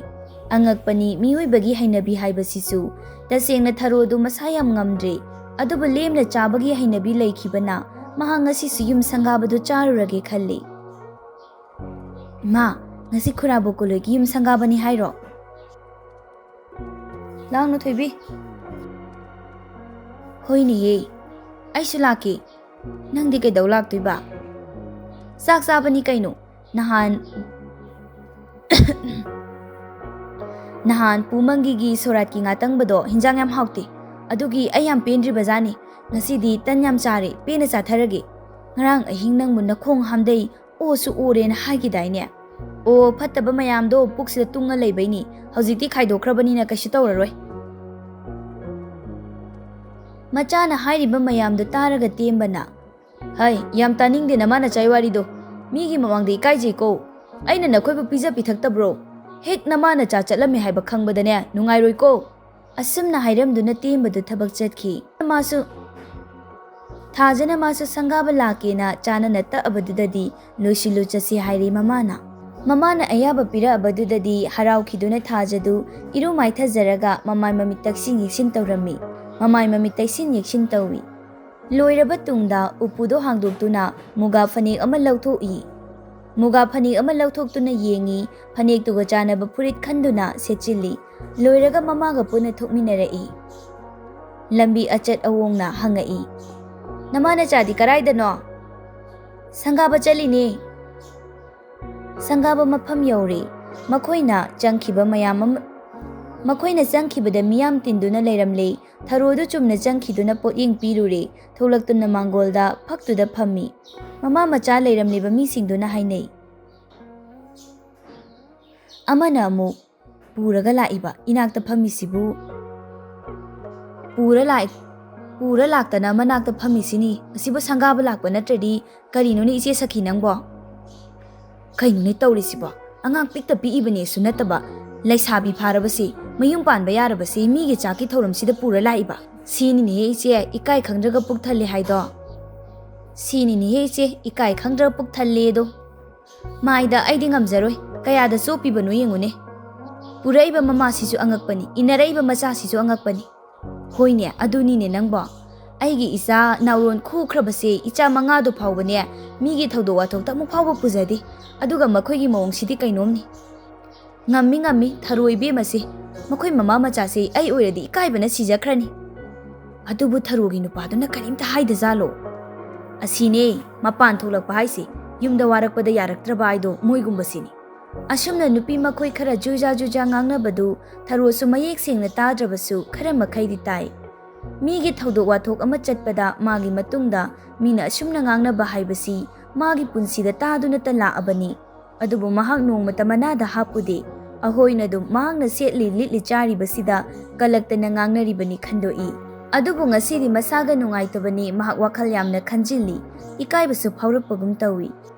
ꯑꯉꯛꯄꯅꯤ ꯃꯤꯑꯣꯏꯕꯒꯤ ꯍꯩꯅꯕꯤ ꯍꯥꯏꯕꯁꯤꯁꯨ꯫ ꯇꯁꯦꯡꯅ ꯊꯔꯣꯗꯨ ꯃꯁꯥ ꯌꯥꯝ ꯉꯝꯗ꯭ꯔꯤ, ꯑꯗꯨꯕꯨ ꯂꯦꯝꯅ ꯆꯥꯕꯒꯤ ꯍꯩꯅꯕꯤ ꯂꯩꯈꯤꯕꯅ ꯃꯍꯥꯛ ꯉꯁꯤꯁꯨ ꯌꯨꯝ ꯁꯪꯒꯥꯕꯗꯨ ꯆꯥꯔꯨꯔꯒꯦ ꯈꯜꯂꯤ꯫ "ꯏꯃꯥ, ꯉꯁꯤ ꯈꯨꯔꯥ ꯕꯣꯀꯨꯂꯣꯏꯒꯤ ꯌꯨꯝ ꯁꯪꯒꯥꯕꯅꯤ ꯍꯥꯏꯔꯣ?" "ꯂꯥꯡꯅꯨ ꯊꯣꯏꯕꯤ꯫" "ꯍꯣꯏꯅꯦꯍꯦ, ꯑꯩꯁꯨ ꯂꯥꯛꯀꯦ꯫ ꯅꯪꯗꯤ ꯀꯩꯗꯧ ꯂꯥꯛꯇꯣꯏꯕ?" "ꯆꯥꯛ ꯆꯥꯕꯅꯤ ꯀꯩꯅꯣ꯫ ꯅꯍꯥꯟ, ꯅꯍꯥꯟ ꯄꯨꯃꯪꯒꯤꯒꯤ ꯁꯣꯔꯥꯠꯀꯤ ꯉꯥꯇꯪꯕꯗꯣ ꯍꯤꯟꯖꯥꯡ ꯌꯥꯝ ꯍꯥꯎꯇꯦ꯫ ꯑꯗꯨꯒꯤ ꯑꯩ ꯌꯥꯝ ꯄꯦꯟꯗ꯭ꯔꯤꯕꯖꯥꯠꯅꯤ꯫ ꯉꯁꯤꯗꯤ ꯇꯟ ꯌꯥꯝ ꯆꯥꯔꯦ, ꯄꯦꯟꯅ ꯆꯥꯊꯔꯒꯦ꯫ ꯉꯔꯥꯡ ꯑꯍꯤꯡ ꯅꯪꯕꯨ ꯅꯈꯣꯡ ꯍꯥꯝꯗꯩ ꯑꯣꯁꯨ ꯑꯣꯔꯦꯅ ꯍꯥꯏꯈꯤꯗꯥꯏꯅꯦ?" "ꯑꯣ, ꯐꯠꯇꯕ ꯃꯌꯥꯝꯗꯣ ꯄꯨꯛꯁꯤꯗ ꯇꯨꯡꯉ ꯂꯩꯕꯩꯅꯤ꯫ ꯍꯧꯖꯤꯛꯇꯤ ꯈꯥꯏꯗꯣꯛꯈ꯭ꯔꯕꯅꯤꯅ ꯀꯩꯁꯨ ꯇꯧꯔꯔꯣꯏ꯫" ꯃꯆꯥꯅ ꯍꯥꯏꯔꯤꯕ ꯃꯌꯥꯝꯗꯣ ꯇꯥꯔꯒ ꯇꯦꯝꯕꯅ, "ꯍꯩ, ꯌꯥꯝ ꯇꯥꯅꯤꯡꯗꯦ ꯅꯃꯥ ꯅꯆꯥꯏ ꯋꯥꯔꯤꯗꯣ꯫ ꯃꯤꯒꯤ ꯃꯃꯥꯡꯗ ꯏꯀꯥꯏꯖꯩꯀꯣ꯫ ꯑꯩꯅ ꯅꯈꯣꯏꯕꯨ ꯄꯤꯖ ꯄꯤꯊꯛꯇꯕ꯭ꯔꯣ? ꯍꯦꯛ ꯅꯃꯥ ꯅꯆꯥ ꯆꯠꯂꯝꯃꯦ ꯍꯥꯏꯕ ꯈꯪꯕꯗꯅꯦ ꯅꯨꯡꯉꯥꯏꯔꯣꯏꯀꯣ꯫" ꯑꯁꯨꯝꯅ ꯍꯥꯏꯔꯝꯗꯨꯅ ꯇꯦꯝꯕꯗꯨ ꯊꯕꯛ ꯆꯠꯈꯤ꯫ ꯃꯥꯁꯨ, ꯊꯥꯖꯅ ꯃꯥꯁꯨ ꯁꯪꯒꯥꯕ ꯂꯥꯛꯀꯦꯅ ꯆꯥꯅꯅ ꯇꯛꯑꯕꯗꯨꯗꯗꯤ ꯂꯣꯏꯁꯤꯜꯂꯨ ꯆꯠꯁꯤ ꯍꯥꯏꯔꯦ ꯃꯃꯥꯅ꯫ ꯃꯃꯥꯅ ꯑꯌꯥꯕ ꯄꯤꯔꯛꯑꯕꯗꯨꯗꯗꯤ ꯍꯔꯥꯎꯈꯤꯗꯨꯅ ꯊꯥꯖꯗꯨ ꯏꯔꯨ ꯃꯥꯏꯊꯖꯔꯒ ꯃꯃꯥꯏ ꯃꯃꯤꯠ ꯇꯛꯁꯤꯟ ꯌꯦꯛꯁꯤꯟ ꯇꯧꯔꯝꯃꯤ꯫ ꯃꯃꯥꯏ ꯃꯃꯤꯠ ꯇꯛꯁꯤꯟ ꯌꯦꯛꯁꯤꯟ ꯇꯧꯏ꯫ ꯂꯣꯏꯔꯕ ꯇꯨꯡꯗ ꯎꯄꯨꯗꯣ ꯍꯥꯡꯗꯣꯛꯇꯨꯅ ꯃꯨꯒꯥ ꯐꯅꯦꯛ ꯑꯃ ꯂꯧꯊꯣꯛꯏ꯫ ꯃꯨꯒꯥ ꯐꯅꯦꯛ ꯑꯃ ꯂꯧꯊꯣꯛꯇꯨꯅ ꯌꯦꯡꯉꯤ꯫ ꯐꯅꯦꯛꯇꯨꯒ ꯆꯥꯟꯅꯕ ꯐꯨꯔꯤꯠ ꯈꯟꯗꯨꯅ ꯁꯦꯠꯆꯤꯜꯂꯤ꯫ ꯂꯣꯏꯔꯒ ꯃꯃꯥꯒ ꯄꯨꯟꯅ ꯊꯣꯛꯃꯤꯟꯅꯔꯛꯏ꯫ ꯂꯝꯕꯤ ꯑꯆꯠ ꯑꯋꯣꯡꯅ ꯍꯪꯉꯛꯏ, "ꯅꯃꯥ ꯅꯆꯥꯗꯤ ꯀꯔꯥꯏꯗꯅꯣ?" "ꯁꯪꯒꯥꯕ ꯆꯠꯂꯤꯅꯦ꯫" ꯁꯪꯒꯥꯕ ꯃꯐꯝ ꯌꯧꯔꯦ꯫ ꯃꯈꯣꯏꯅ ꯆꯪꯈꯤꯕ ꯃꯌꯥꯝ ꯑꯃ, ꯃꯈꯣꯏꯅ ꯆꯪꯈꯤꯕꯗ ꯃꯤꯌꯥꯝ ꯇꯤꯟꯗꯨꯅ ꯂꯩꯔꯝꯂꯦ꯫ ꯊꯔꯣꯗꯨ ꯆꯨꯝꯅ ꯆꯪꯈꯤꯗꯨꯅ ꯄꯣꯠꯌꯦꯡ ꯄꯤꯔꯨꯔꯦ꯫ ꯊꯣꯛꯂꯛꯇꯨꯅ ꯃꯥꯡꯒꯣꯜꯗ ꯐꯛꯇꯨꯗ ꯐꯝꯃꯤ꯫ ꯃꯃꯥ ꯃꯆꯥ ꯂꯩꯔꯝꯂꯤꯕ ꯃꯤꯁꯤꯡꯗꯨꯅ ꯍꯥꯏꯅꯩ, ꯑꯃꯅ ꯑꯃꯨꯛ, "ꯄꯨꯔꯒ ꯂꯥꯛꯏꯕ ꯏꯅꯥꯛꯇ ꯐꯝꯃꯤꯁꯤꯕꯨ ꯄꯨꯔ ꯂꯥꯛ-, ꯄꯨꯔ ꯂꯥꯛꯇꯅ ꯃꯅꯥꯛꯇ ꯐꯝꯃꯤꯁꯤꯅꯤ꯫ ꯑꯁꯤꯕꯨ ꯁꯪꯒꯥꯕ ꯂꯥꯛꯄ ꯅꯠꯇ꯭ꯔꯗꯤ ꯀꯔꯤꯅꯣꯅꯦ ꯏꯆꯦ ꯁꯈꯤ ꯅꯪꯕꯣ? ꯀꯩꯅꯣꯅꯦ ꯇꯧꯔꯤꯁꯤꯕꯣ? ꯑꯉꯥꯡ ꯄꯤꯛꯇ ꯄꯤꯛꯏꯕꯅꯦꯁꯨ ꯅꯠꯇꯕ, ꯂꯩꯁꯥꯕꯤ ꯐꯥꯔꯕꯁꯤ, ꯃꯌꯨꯝ ꯄꯥꯟꯕ ꯌꯥꯔꯕꯁꯤ ꯃꯤꯒꯤ ꯆꯥꯛꯀꯤ ꯊꯧꯔꯝꯁꯤꯗ ꯄꯨꯔ ꯂꯥꯛꯏꯕ? ꯁꯤꯅꯤꯅꯦꯍꯦ ꯏꯆꯦ, ꯏꯀꯥꯏ ꯈꯪꯗ꯭ꯔꯒ ꯄꯨꯛ ꯊꯜꯂꯦ ꯍꯥꯏꯗꯣ꯫ ꯁꯤꯅꯤꯅꯦꯍꯦ ꯏꯆꯦ, ꯏꯀꯥꯏ ꯈꯪꯗ꯭ꯔꯒ ꯄꯨꯛ ꯊꯜꯂꯦꯗꯣ꯫ ꯃꯥꯏꯗ ꯑꯩꯗꯤ ꯉꯝꯖꯔꯣꯏ, ꯀꯌꯥꯗ ꯆꯣꯞꯄꯤꯕꯅꯣ ꯌꯦꯡꯉꯨꯅꯦ꯫ ꯄꯨꯔꯛꯏꯕ ꯃꯃꯥꯁꯤꯁꯨ ꯑꯉꯛꯄꯅꯤ, ꯏꯟꯅꯔꯛꯏꯕ ꯃꯆꯥꯁꯤꯁꯨ ꯑꯉꯛꯄꯅꯤ꯫ ꯍꯣꯏꯅꯦ, ꯑꯗꯨꯅꯤꯅꯦ ꯅꯪꯕꯣ꯫ ꯑꯩꯒꯤ ꯏꯆꯥ ꯅꯥꯎꯔꯣꯟ ꯈꯨꯈ꯭ꯔꯕꯁꯦ ꯏꯆꯥ ꯃꯉꯥꯗꯨ ꯐꯥꯎꯕꯅꯦ ꯃꯤꯒꯤ ꯊꯧꯗꯣꯛ ꯋꯥꯊꯣꯛꯇ ꯑꯃꯨꯛ ꯐꯥꯎꯕ ꯄꯨꯖꯗꯦ꯫ ꯑꯗꯨꯒ ꯃꯈꯣꯏꯒꯤ ꯃꯑꯣꯡꯁꯤꯗꯤ ꯀꯩꯅꯣꯝꯅꯤ꯫ ꯉꯝꯃꯤ ꯉꯝꯃꯤ, ꯊꯔꯣ ꯏꯕꯦꯝꯃꯁꯦ꯫ ꯃꯈꯣꯏ ꯃꯃꯥ ꯃꯆꯥꯁꯦ ꯑꯩ ꯑꯣꯏꯔꯗꯤ ꯏꯀꯥꯏꯕꯅ ꯁꯤꯖꯈ꯭ꯔꯅꯤ꯫ ꯑꯗꯨꯕꯨ ꯊꯔꯣꯒꯤ ꯅꯨꯄꯥꯗꯨꯅ ꯀꯔꯤꯝꯇ ꯍꯥꯏꯗꯖꯥꯠꯂꯣ? ꯑꯁꯤꯅꯦ ꯃꯄꯥꯟ ꯊꯣꯛꯂꯛꯄ ꯍꯥꯏꯁꯦ, ꯌꯨꯝꯗ ꯋꯥꯔꯛꯄꯗ ꯌꯥꯔꯛꯇ꯭ꯔꯕ ꯍꯥꯏꯗꯣ ꯃꯣꯏꯒꯨꯝꯕꯁꯤꯅꯤ꯫ ꯑꯁꯨꯝꯅ ꯅꯨꯄꯤ ꯃꯈꯣꯏ ꯈꯔ ꯖꯨꯖꯥ ꯖꯨꯖꯥ ꯉꯥꯡꯅꯕꯗꯨ ꯊꯔꯣꯁꯨ ꯃꯌꯦꯛ ꯁꯦꯡꯅ ꯇꯥꯗ꯭ꯔꯕꯁꯨ ꯈꯔ ꯃꯈꯩꯗꯤ ꯇꯥꯏ꯫ ꯃꯤꯒꯤ ꯊꯧꯗꯣꯛ ꯋꯥꯊꯣꯛ ꯑꯃ ꯆꯠꯄꯗ ꯃꯥꯒꯤ ꯃꯇꯨꯡꯗ ꯃꯤꯅ ꯑꯁꯨꯝꯅ ꯉꯥꯡꯅꯕ ꯍꯥꯏꯕꯁꯤ ꯃꯥꯒꯤ ꯄꯨꯟꯁꯤꯗ ꯇꯥꯗꯨꯅꯇ ꯂꯥꯛꯑꯕꯅꯤ꯫ ꯑꯗꯨꯕꯨ ꯃꯍꯥꯛ ꯅꯣꯡꯃꯇ ꯃꯅꯥꯗ ꯍꯥꯞꯄꯨꯗꯦ꯫ ꯑꯍꯣꯏꯅ ꯑꯗꯨꯝ ꯃꯍꯥꯛꯅ ꯁꯦꯠꯂꯤ ꯂꯤꯠꯂꯤ ꯆꯥꯔꯤꯕꯁꯤꯗ ꯀꯂꯛꯇꯅ ꯉꯥꯡꯅꯔꯤꯕꯅꯤ ꯈꯟꯗꯣꯛꯏ꯫ ꯑꯗꯨꯕꯨ ꯉꯁꯤꯗꯤ ꯃꯁꯥꯒ ꯅꯨꯡꯉꯥꯏꯇꯕꯅꯤ, ꯃꯍꯥꯛ ꯋꯥꯈꯜ ꯌꯥꯝꯅ ꯈꯟꯖꯤꯜꯂꯤ꯫ ꯏꯀꯥꯏꯕꯁꯨ ꯐꯥꯎꯔꯛꯄꯒꯨꯝ ꯇꯧꯏ꯫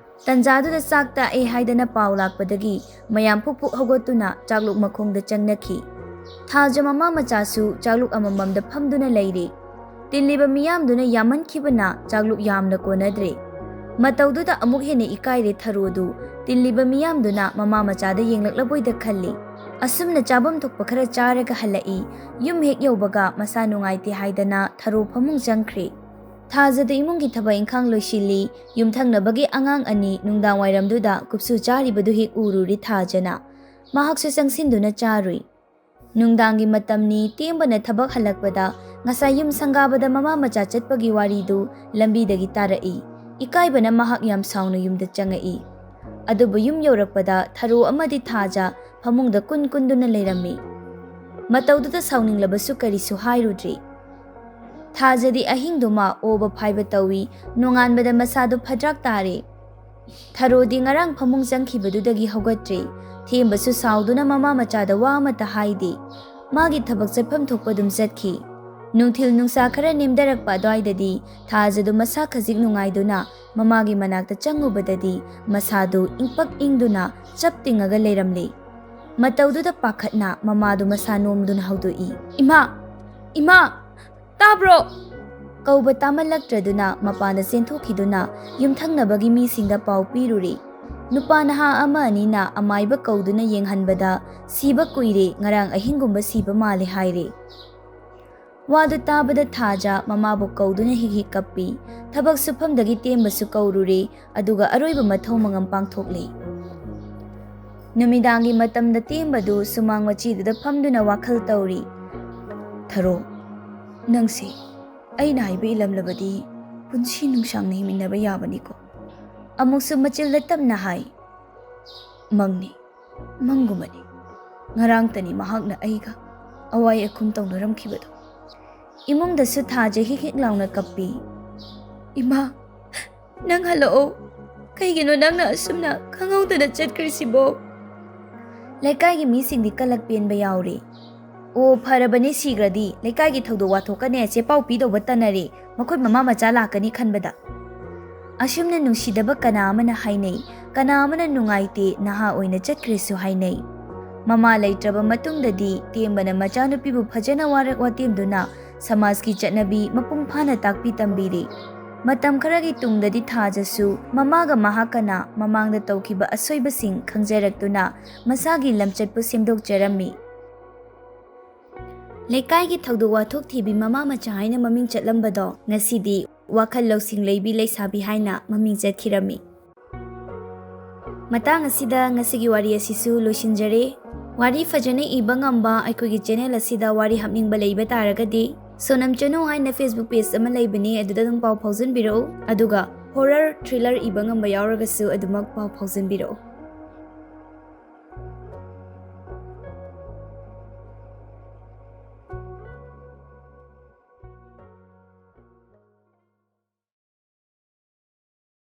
ꯇꯟꯖꯥꯗꯨꯗ ꯆꯥꯛ ꯇꯥꯛꯑꯦ ꯍꯥꯏꯗꯅ ꯄꯥꯎ ꯂꯥꯛꯄꯗꯒꯤ ꯃꯌꯥꯝ ꯐꯨꯛ ꯐꯨꯛ ꯍꯧꯒꯠꯇꯨꯅ ꯆꯥꯛꯂꯨꯛ ꯃꯈꯣꯡꯗ ꯆꯪꯅꯈꯤ꯫ ꯊꯥꯖ ꯃꯃꯥ ꯃꯆꯥꯁꯨ ꯆꯥꯛꯂꯨꯛ ꯑꯃꯃꯝꯗ ꯐꯝꯗꯨꯅ ꯂꯩꯔꯤ꯫ ꯇꯤꯜꯂꯤꯕ ꯃꯤꯌꯥꯝꯗꯨꯅ ꯌꯥꯝꯃꯟꯈꯤꯕꯅ ꯆꯥꯛꯂꯨꯛ ꯌꯥꯝꯅ ꯀꯣꯟꯅꯗ꯭ꯔꯦ꯫ ꯃꯇꯧꯗꯨꯗ ꯑꯃꯨꯛ ꯍꯦꯟꯅ ꯏꯀꯥꯏꯔꯦ ꯊꯔꯣꯗꯨ꯫ ꯇꯤꯜꯂꯤꯕ ꯃꯤꯌꯥꯝꯗꯨꯅ ꯃꯃꯥ ꯃꯆꯥꯗ ꯌꯦꯡꯂꯛꯂꯕꯣꯏꯗ ꯈꯜꯂꯤ꯫ ꯑꯁꯨꯝꯅ ꯆꯥꯐꯝ ꯊꯣꯛꯄ ꯈꯔ ꯆꯥꯔꯒ ꯍꯜꯂꯛꯏ꯫ ꯌꯨꯝ ꯍꯦꯛ ꯌꯧꯕꯒ ꯃꯁꯥ ꯅꯨꯡꯉꯥꯏꯇꯦ ꯍꯥꯏꯗꯅ ꯊꯔꯣ ꯐꯃꯨꯡ ꯆꯪꯈ꯭ꯔꯦ꯫ ꯊꯥꯖꯗ ꯏꯃꯨꯡꯒꯤ ꯊꯕꯛ ꯏꯪꯈꯥꯡ ꯂꯣꯏꯁꯤꯜꯂꯤ꯫ ꯌꯨꯝꯊꯪꯅꯕꯒꯤ ꯑꯉꯥꯡ ꯑꯅꯤ ꯅꯨꯡꯗꯥꯡ ꯋꯥꯏꯔꯝꯗꯨꯗ ꯀꯨꯞꯁꯨ ꯆꯥꯔꯤꯕꯗꯨ ꯍꯦꯛ ꯎꯔꯨꯔꯦ ꯊꯥꯖꯅ꯫ ꯃꯍꯥꯛꯁꯨ ꯆꯪꯁꯤꯟꯗꯨꯅ ꯆꯥꯔꯨꯏ꯫ ꯅꯨꯡꯗꯥꯡꯒꯤ ꯃꯇꯝꯅꯤ꯫ ꯇꯦꯝꯕꯅ ꯊꯕꯛ ꯍꯜꯂꯛꯄꯗ ꯉꯁꯥꯏ ꯌꯨꯝ ꯁꯪꯒꯥꯕꯗ ꯃꯃꯥ ꯃꯆꯥ ꯆꯠꯄꯒꯤ ꯋꯥꯔꯤꯗꯨ ꯂꯝꯕꯤꯗꯒꯤ ꯇꯥꯔꯛꯏ꯫ ꯏꯀꯥꯏꯕꯅ ꯃꯍꯥꯛ ꯌꯥꯝ ꯁꯥꯎꯅ ꯌꯨꯝꯗ ꯆꯪꯉꯛꯏ꯫ ꯑꯗꯨꯕꯨ ꯌꯨꯝ ꯌꯧꯔꯛꯄꯗ ꯊꯔꯣ ꯑꯃꯗꯤ ꯊꯥꯖ ꯐꯃꯨꯡꯗ ꯀꯨꯟ ꯀꯨꯟꯗꯨꯅ ꯂꯩꯔꯝꯃꯤ꯫ ꯃꯇꯧꯗꯨꯗ ꯁꯥꯎꯅꯤꯡꯂꯕꯁꯨ ꯀꯔꯤꯁꯨ ꯍꯥꯏꯔꯨꯗ꯭ꯔꯤ꯫ ꯊꯥꯖꯗꯤ ꯑꯍꯤꯡꯗꯨꯃ ꯑꯣꯕ ꯐꯥꯏꯕ ꯇꯧꯏ꯫ ꯅꯣꯡꯉꯥꯟꯕꯗ ꯃꯁꯥꯗꯨ ꯐꯗ꯭ꯔꯥꯛ ꯇꯥꯔꯦ꯫ ꯊꯔꯣꯗꯤ ꯉꯔꯥꯡ ꯐꯃꯨꯡ ꯆꯪꯈꯤꯕꯗꯨꯗꯒꯤ ꯍꯧꯒꯠꯇ꯭ꯔꯤ꯫ ꯊꯦꯝꯕꯁꯨ ꯁꯥꯎꯗꯨꯅ ꯃꯃꯥ ꯃꯆꯥꯗ ꯋꯥ ꯑꯃꯠꯇ ꯍꯥꯏꯗꯦ꯫ ꯃꯥꯒꯤ ꯊꯕꯛ ꯆꯠꯐꯝ ꯊꯣꯛꯄ ꯑꯗꯨꯝ ꯆꯠꯈꯤ꯫ ꯅꯨꯡꯊꯤꯜ ꯅꯨꯡꯁꯥ ꯈꯔ ꯅꯦꯝꯊꯔꯛꯄ ꯑꯗꯨꯋꯥꯏꯗꯗꯤ ꯊꯥꯖꯗꯨ ꯃꯁꯥ ꯈꯖꯤꯛ ꯅꯨꯡꯉꯥꯏꯗꯨꯅ ꯃꯃꯥꯒꯤ ꯃꯅꯥꯛꯇ ꯆꯪꯉꯨꯕꯗꯗꯤ ꯃꯁꯥꯗꯨ ꯏꯪꯄꯛ ꯏꯪꯗꯨꯅ ꯆꯞ ꯇꯤꯡꯉꯒ ꯂꯩꯔꯝꯂꯦ꯫ ꯃꯇꯧꯗꯨꯗ ꯄꯥꯈꯠꯅ ꯃꯃꯥꯗꯨ ꯃꯁꯥ ꯅꯣꯝꯗꯨꯅ ꯍꯧꯗꯣꯛꯏ, "ꯏꯃꯥ! ꯏꯃꯥ! ꯇꯥꯕ꯭ꯔꯣ?" ꯀꯧꯕ ꯇꯥꯃꯜꯂꯛꯇ꯭ꯔꯗꯨꯅ ꯃꯄꯥꯟꯗ ꯆꯦꯟꯊꯣꯛꯈꯤꯗꯨꯅ ꯌꯨꯝꯊꯪꯅꯕꯒꯤ ꯃꯤꯁꯤꯡꯗ ꯄꯥꯎ ꯄꯤꯔꯨꯔꯦ꯫ ꯅꯨꯄꯥ ꯅꯍꯥ ꯑꯃ ꯑꯅꯤꯅ ꯑꯃꯥꯏꯕ ꯀꯧꯗꯨꯅ ꯌꯦꯡꯍꯟꯕꯗ, "ꯁꯤꯕ ꯀꯨꯏꯔꯦ, ꯉꯔꯥꯡ ꯑꯍꯤꯡꯒꯨꯝꯕ ꯁꯤꯕ ꯃꯥꯜꯂꯦ" ꯍꯥꯏꯔꯦ꯫ ꯋꯥꯗꯨ ꯇꯥꯕꯗ ꯊꯥꯖ ꯃꯃꯥꯕꯨ ꯀꯧꯗꯨꯅ ꯍꯤꯛ ꯍꯤꯛ ꯀꯞꯄꯤ꯫ ꯊꯕꯛ ꯁꯨꯐꯝꯗꯒꯤ ꯇꯦꯝꯕꯁꯨ ꯀꯧꯔꯨꯔꯦ, ꯑꯗꯨꯒ ꯑꯔꯣꯏꯕ ꯃꯊꯧ ꯃꯉꯝ ꯄꯥꯡꯊꯣꯛꯂꯦ꯫ ꯅꯨꯃꯤꯗꯥꯡꯒꯤ ꯃꯇꯝꯗ ꯇꯦꯝꯕꯗꯨ ꯁꯨꯃꯥꯡ ꯃꯆꯤꯗꯨꯗ ꯐꯝꯗꯨꯅ ꯋꯥꯈꯜ ꯇꯧꯔꯤ꯫ "ꯊꯔꯣ, ꯅꯪꯁꯦ ꯑꯩꯅ ꯍꯥꯏꯕ ꯏꯜꯂꯝꯂꯕꯗꯤ ꯄꯨꯟꯁꯤ ꯅꯨꯡꯁꯥꯡꯅ ꯍꯤꯡꯃꯤꯟꯅꯕ ꯌꯥꯕꯅꯤꯀꯣ?" ꯑꯃꯨꯛꯁꯨ ꯃꯆꯤꯜꯗ ꯇꯞꯅ ꯍꯥꯏ, "ꯃꯪꯅꯤ, ꯃꯪꯒꯨꯝꯕꯅꯤ꯫ ꯉꯔꯥꯡꯇꯅꯤ ꯃꯍꯥꯛꯅ ꯑꯩꯒ ꯑꯋꯥꯏ ꯑꯈꯨꯝ ꯇꯧꯅꯔꯝꯈꯤꯕꯗꯣ꯫" ꯏꯃꯨꯡꯗꯁꯨ ꯊꯥꯖ ꯍꯤꯛ ꯍꯤꯛ ꯂꯥꯎꯅ ꯀꯞꯄꯤ꯫ "ꯏꯃꯥ, ꯅꯪ ꯍꯜꯂꯛꯑꯣ꯫ ꯀꯩꯒꯤꯅꯣ ꯅꯪꯅ ꯑꯁꯨꯝꯅ ꯈꯪꯍꯧꯗꯅ ꯆꯠꯈ꯭ꯔꯤꯁꯤꯕꯣ?" ꯂꯩꯀꯥꯏꯒꯤ ꯃꯤꯁꯤꯡꯗꯤ ꯀꯂꯛ ꯄꯦꯟꯕ ꯌꯥꯎꯔꯦ꯫ "ꯑꯣ, ꯐꯔꯕꯅꯦ, ꯁꯤꯈ꯭ꯔꯗꯤ ꯂꯩꯀꯥꯏꯒꯤ ꯊꯧꯗꯣꯛ ꯋꯥꯊꯣꯛꯀꯅꯦ ꯆꯦ ꯄꯥꯎ ꯄꯤꯗꯧꯕ ꯇꯟꯅꯔꯦ, ꯃꯈꯣꯏ ꯃꯃꯥ ꯃꯆꯥ ꯂꯥꯛꯀꯅꯤ ꯈꯟꯕꯗ꯫" ꯑꯁꯨꯝꯅ ꯅꯨꯡꯁꯤꯗꯕ ꯀꯅꯥ ꯑꯃꯅ ꯍꯥꯏꯅꯩ, ꯀꯅꯥ ꯑꯃꯅ ꯅꯨꯡꯉꯥꯏꯇꯦ, ꯅꯍꯥ ꯑꯣꯏꯅ ꯆꯠꯈ꯭ꯔꯦꯁꯨ ꯍꯥꯏꯅꯩ꯫ ꯃꯃꯥ ꯂꯩꯇ꯭ꯔꯕ ꯃꯇꯨꯡꯗꯗꯤ ꯇꯦꯝꯕꯅ ꯃꯆꯥꯅꯨꯄꯤꯕꯨ ꯐꯖꯅ ꯋꯥꯔꯛ ꯋꯥꯇꯦꯝꯗꯨꯅ ꯁꯃꯥꯖꯀꯤ ꯆꯠꯅꯕꯤ ꯃꯄꯨꯡ ꯐꯥꯅ ꯇꯥꯛꯄꯤ ꯇꯝꯕꯤꯔꯤ꯫ ꯃꯇꯝ ꯈꯔꯒꯤ ꯇꯨꯡꯗꯗꯤ ꯊꯥꯖꯁꯨ ꯃꯃꯥꯒ ꯃꯍꯥꯛꯀꯅ ꯃꯃꯥꯡꯗ ꯇꯧꯈꯤꯕ ꯑꯁꯣꯏꯕꯁꯤꯡ ꯈꯪꯖꯔꯛꯇꯨꯅ ꯃꯁꯥꯒꯤ ꯂꯝꯆꯠꯄꯨ ꯁꯦꯝꯗꯣꯛꯆꯔꯝꯃꯤ꯫ ꯂꯩꯀꯥꯏꯒꯤ ꯊꯧꯗꯣꯛ ꯋꯥꯊꯣꯛ ꯊꯤꯕꯤ ꯃꯃꯥ ꯃꯆꯥ ꯍꯥꯏꯅ ꯃꯃꯤꯡ ꯆꯠꯂꯝꯕꯗꯣ ꯉꯁꯤꯗꯤ ꯋꯥꯈꯜ ꯂꯧꯁꯤꯡ ꯂꯩꯕꯤ ꯂꯩꯁꯥꯕꯤ ꯍꯥꯏꯅ ꯃꯃꯤꯡ ꯆꯠꯈꯤꯔꯝꯃꯤ꯫ ꯃꯇꯥꯡ ꯑꯁꯤꯗ ꯉꯁꯤꯒꯤ ꯋꯥꯔꯤ ꯑꯁꯤꯁꯨ ꯂꯣꯏꯁꯤꯟꯖꯔꯦ꯫ ꯋꯥꯔꯤ ꯐꯖꯅ ꯏꯕ ꯉꯝꯕ ꯑꯩꯈꯣꯏꯒꯤ ꯆꯦꯅꯦꯜ ꯑꯁꯤꯗ ꯋꯥꯔꯤ ꯍꯥꯞꯅꯤꯡꯕ ꯂꯩꯕ ꯇꯥꯔꯒꯗꯤ ꯁꯣꯅꯝ ꯆꯅꯨ ꯍꯥꯏꯅ Facebook ꯄꯦꯖ ꯑꯃ ꯂꯩꯕꯅꯦ, ꯑꯗꯨꯗ ꯑꯗꯨꯝ ꯄꯥꯎ ꯐꯥꯎꯖꯟꯕꯤꯔꯛꯎ꯫ ꯑꯗꯨꯒ ꯍꯣꯔꯔ ꯊ꯭ꯔꯤꯂꯔ ꯏꯕ ꯉꯝꯕ ꯌꯥꯎꯔꯒꯁꯨ ꯑꯗꯨꯃꯛ ꯄꯥꯎ ꯐꯥꯎꯖꯟꯕꯤꯔꯛꯎ꯫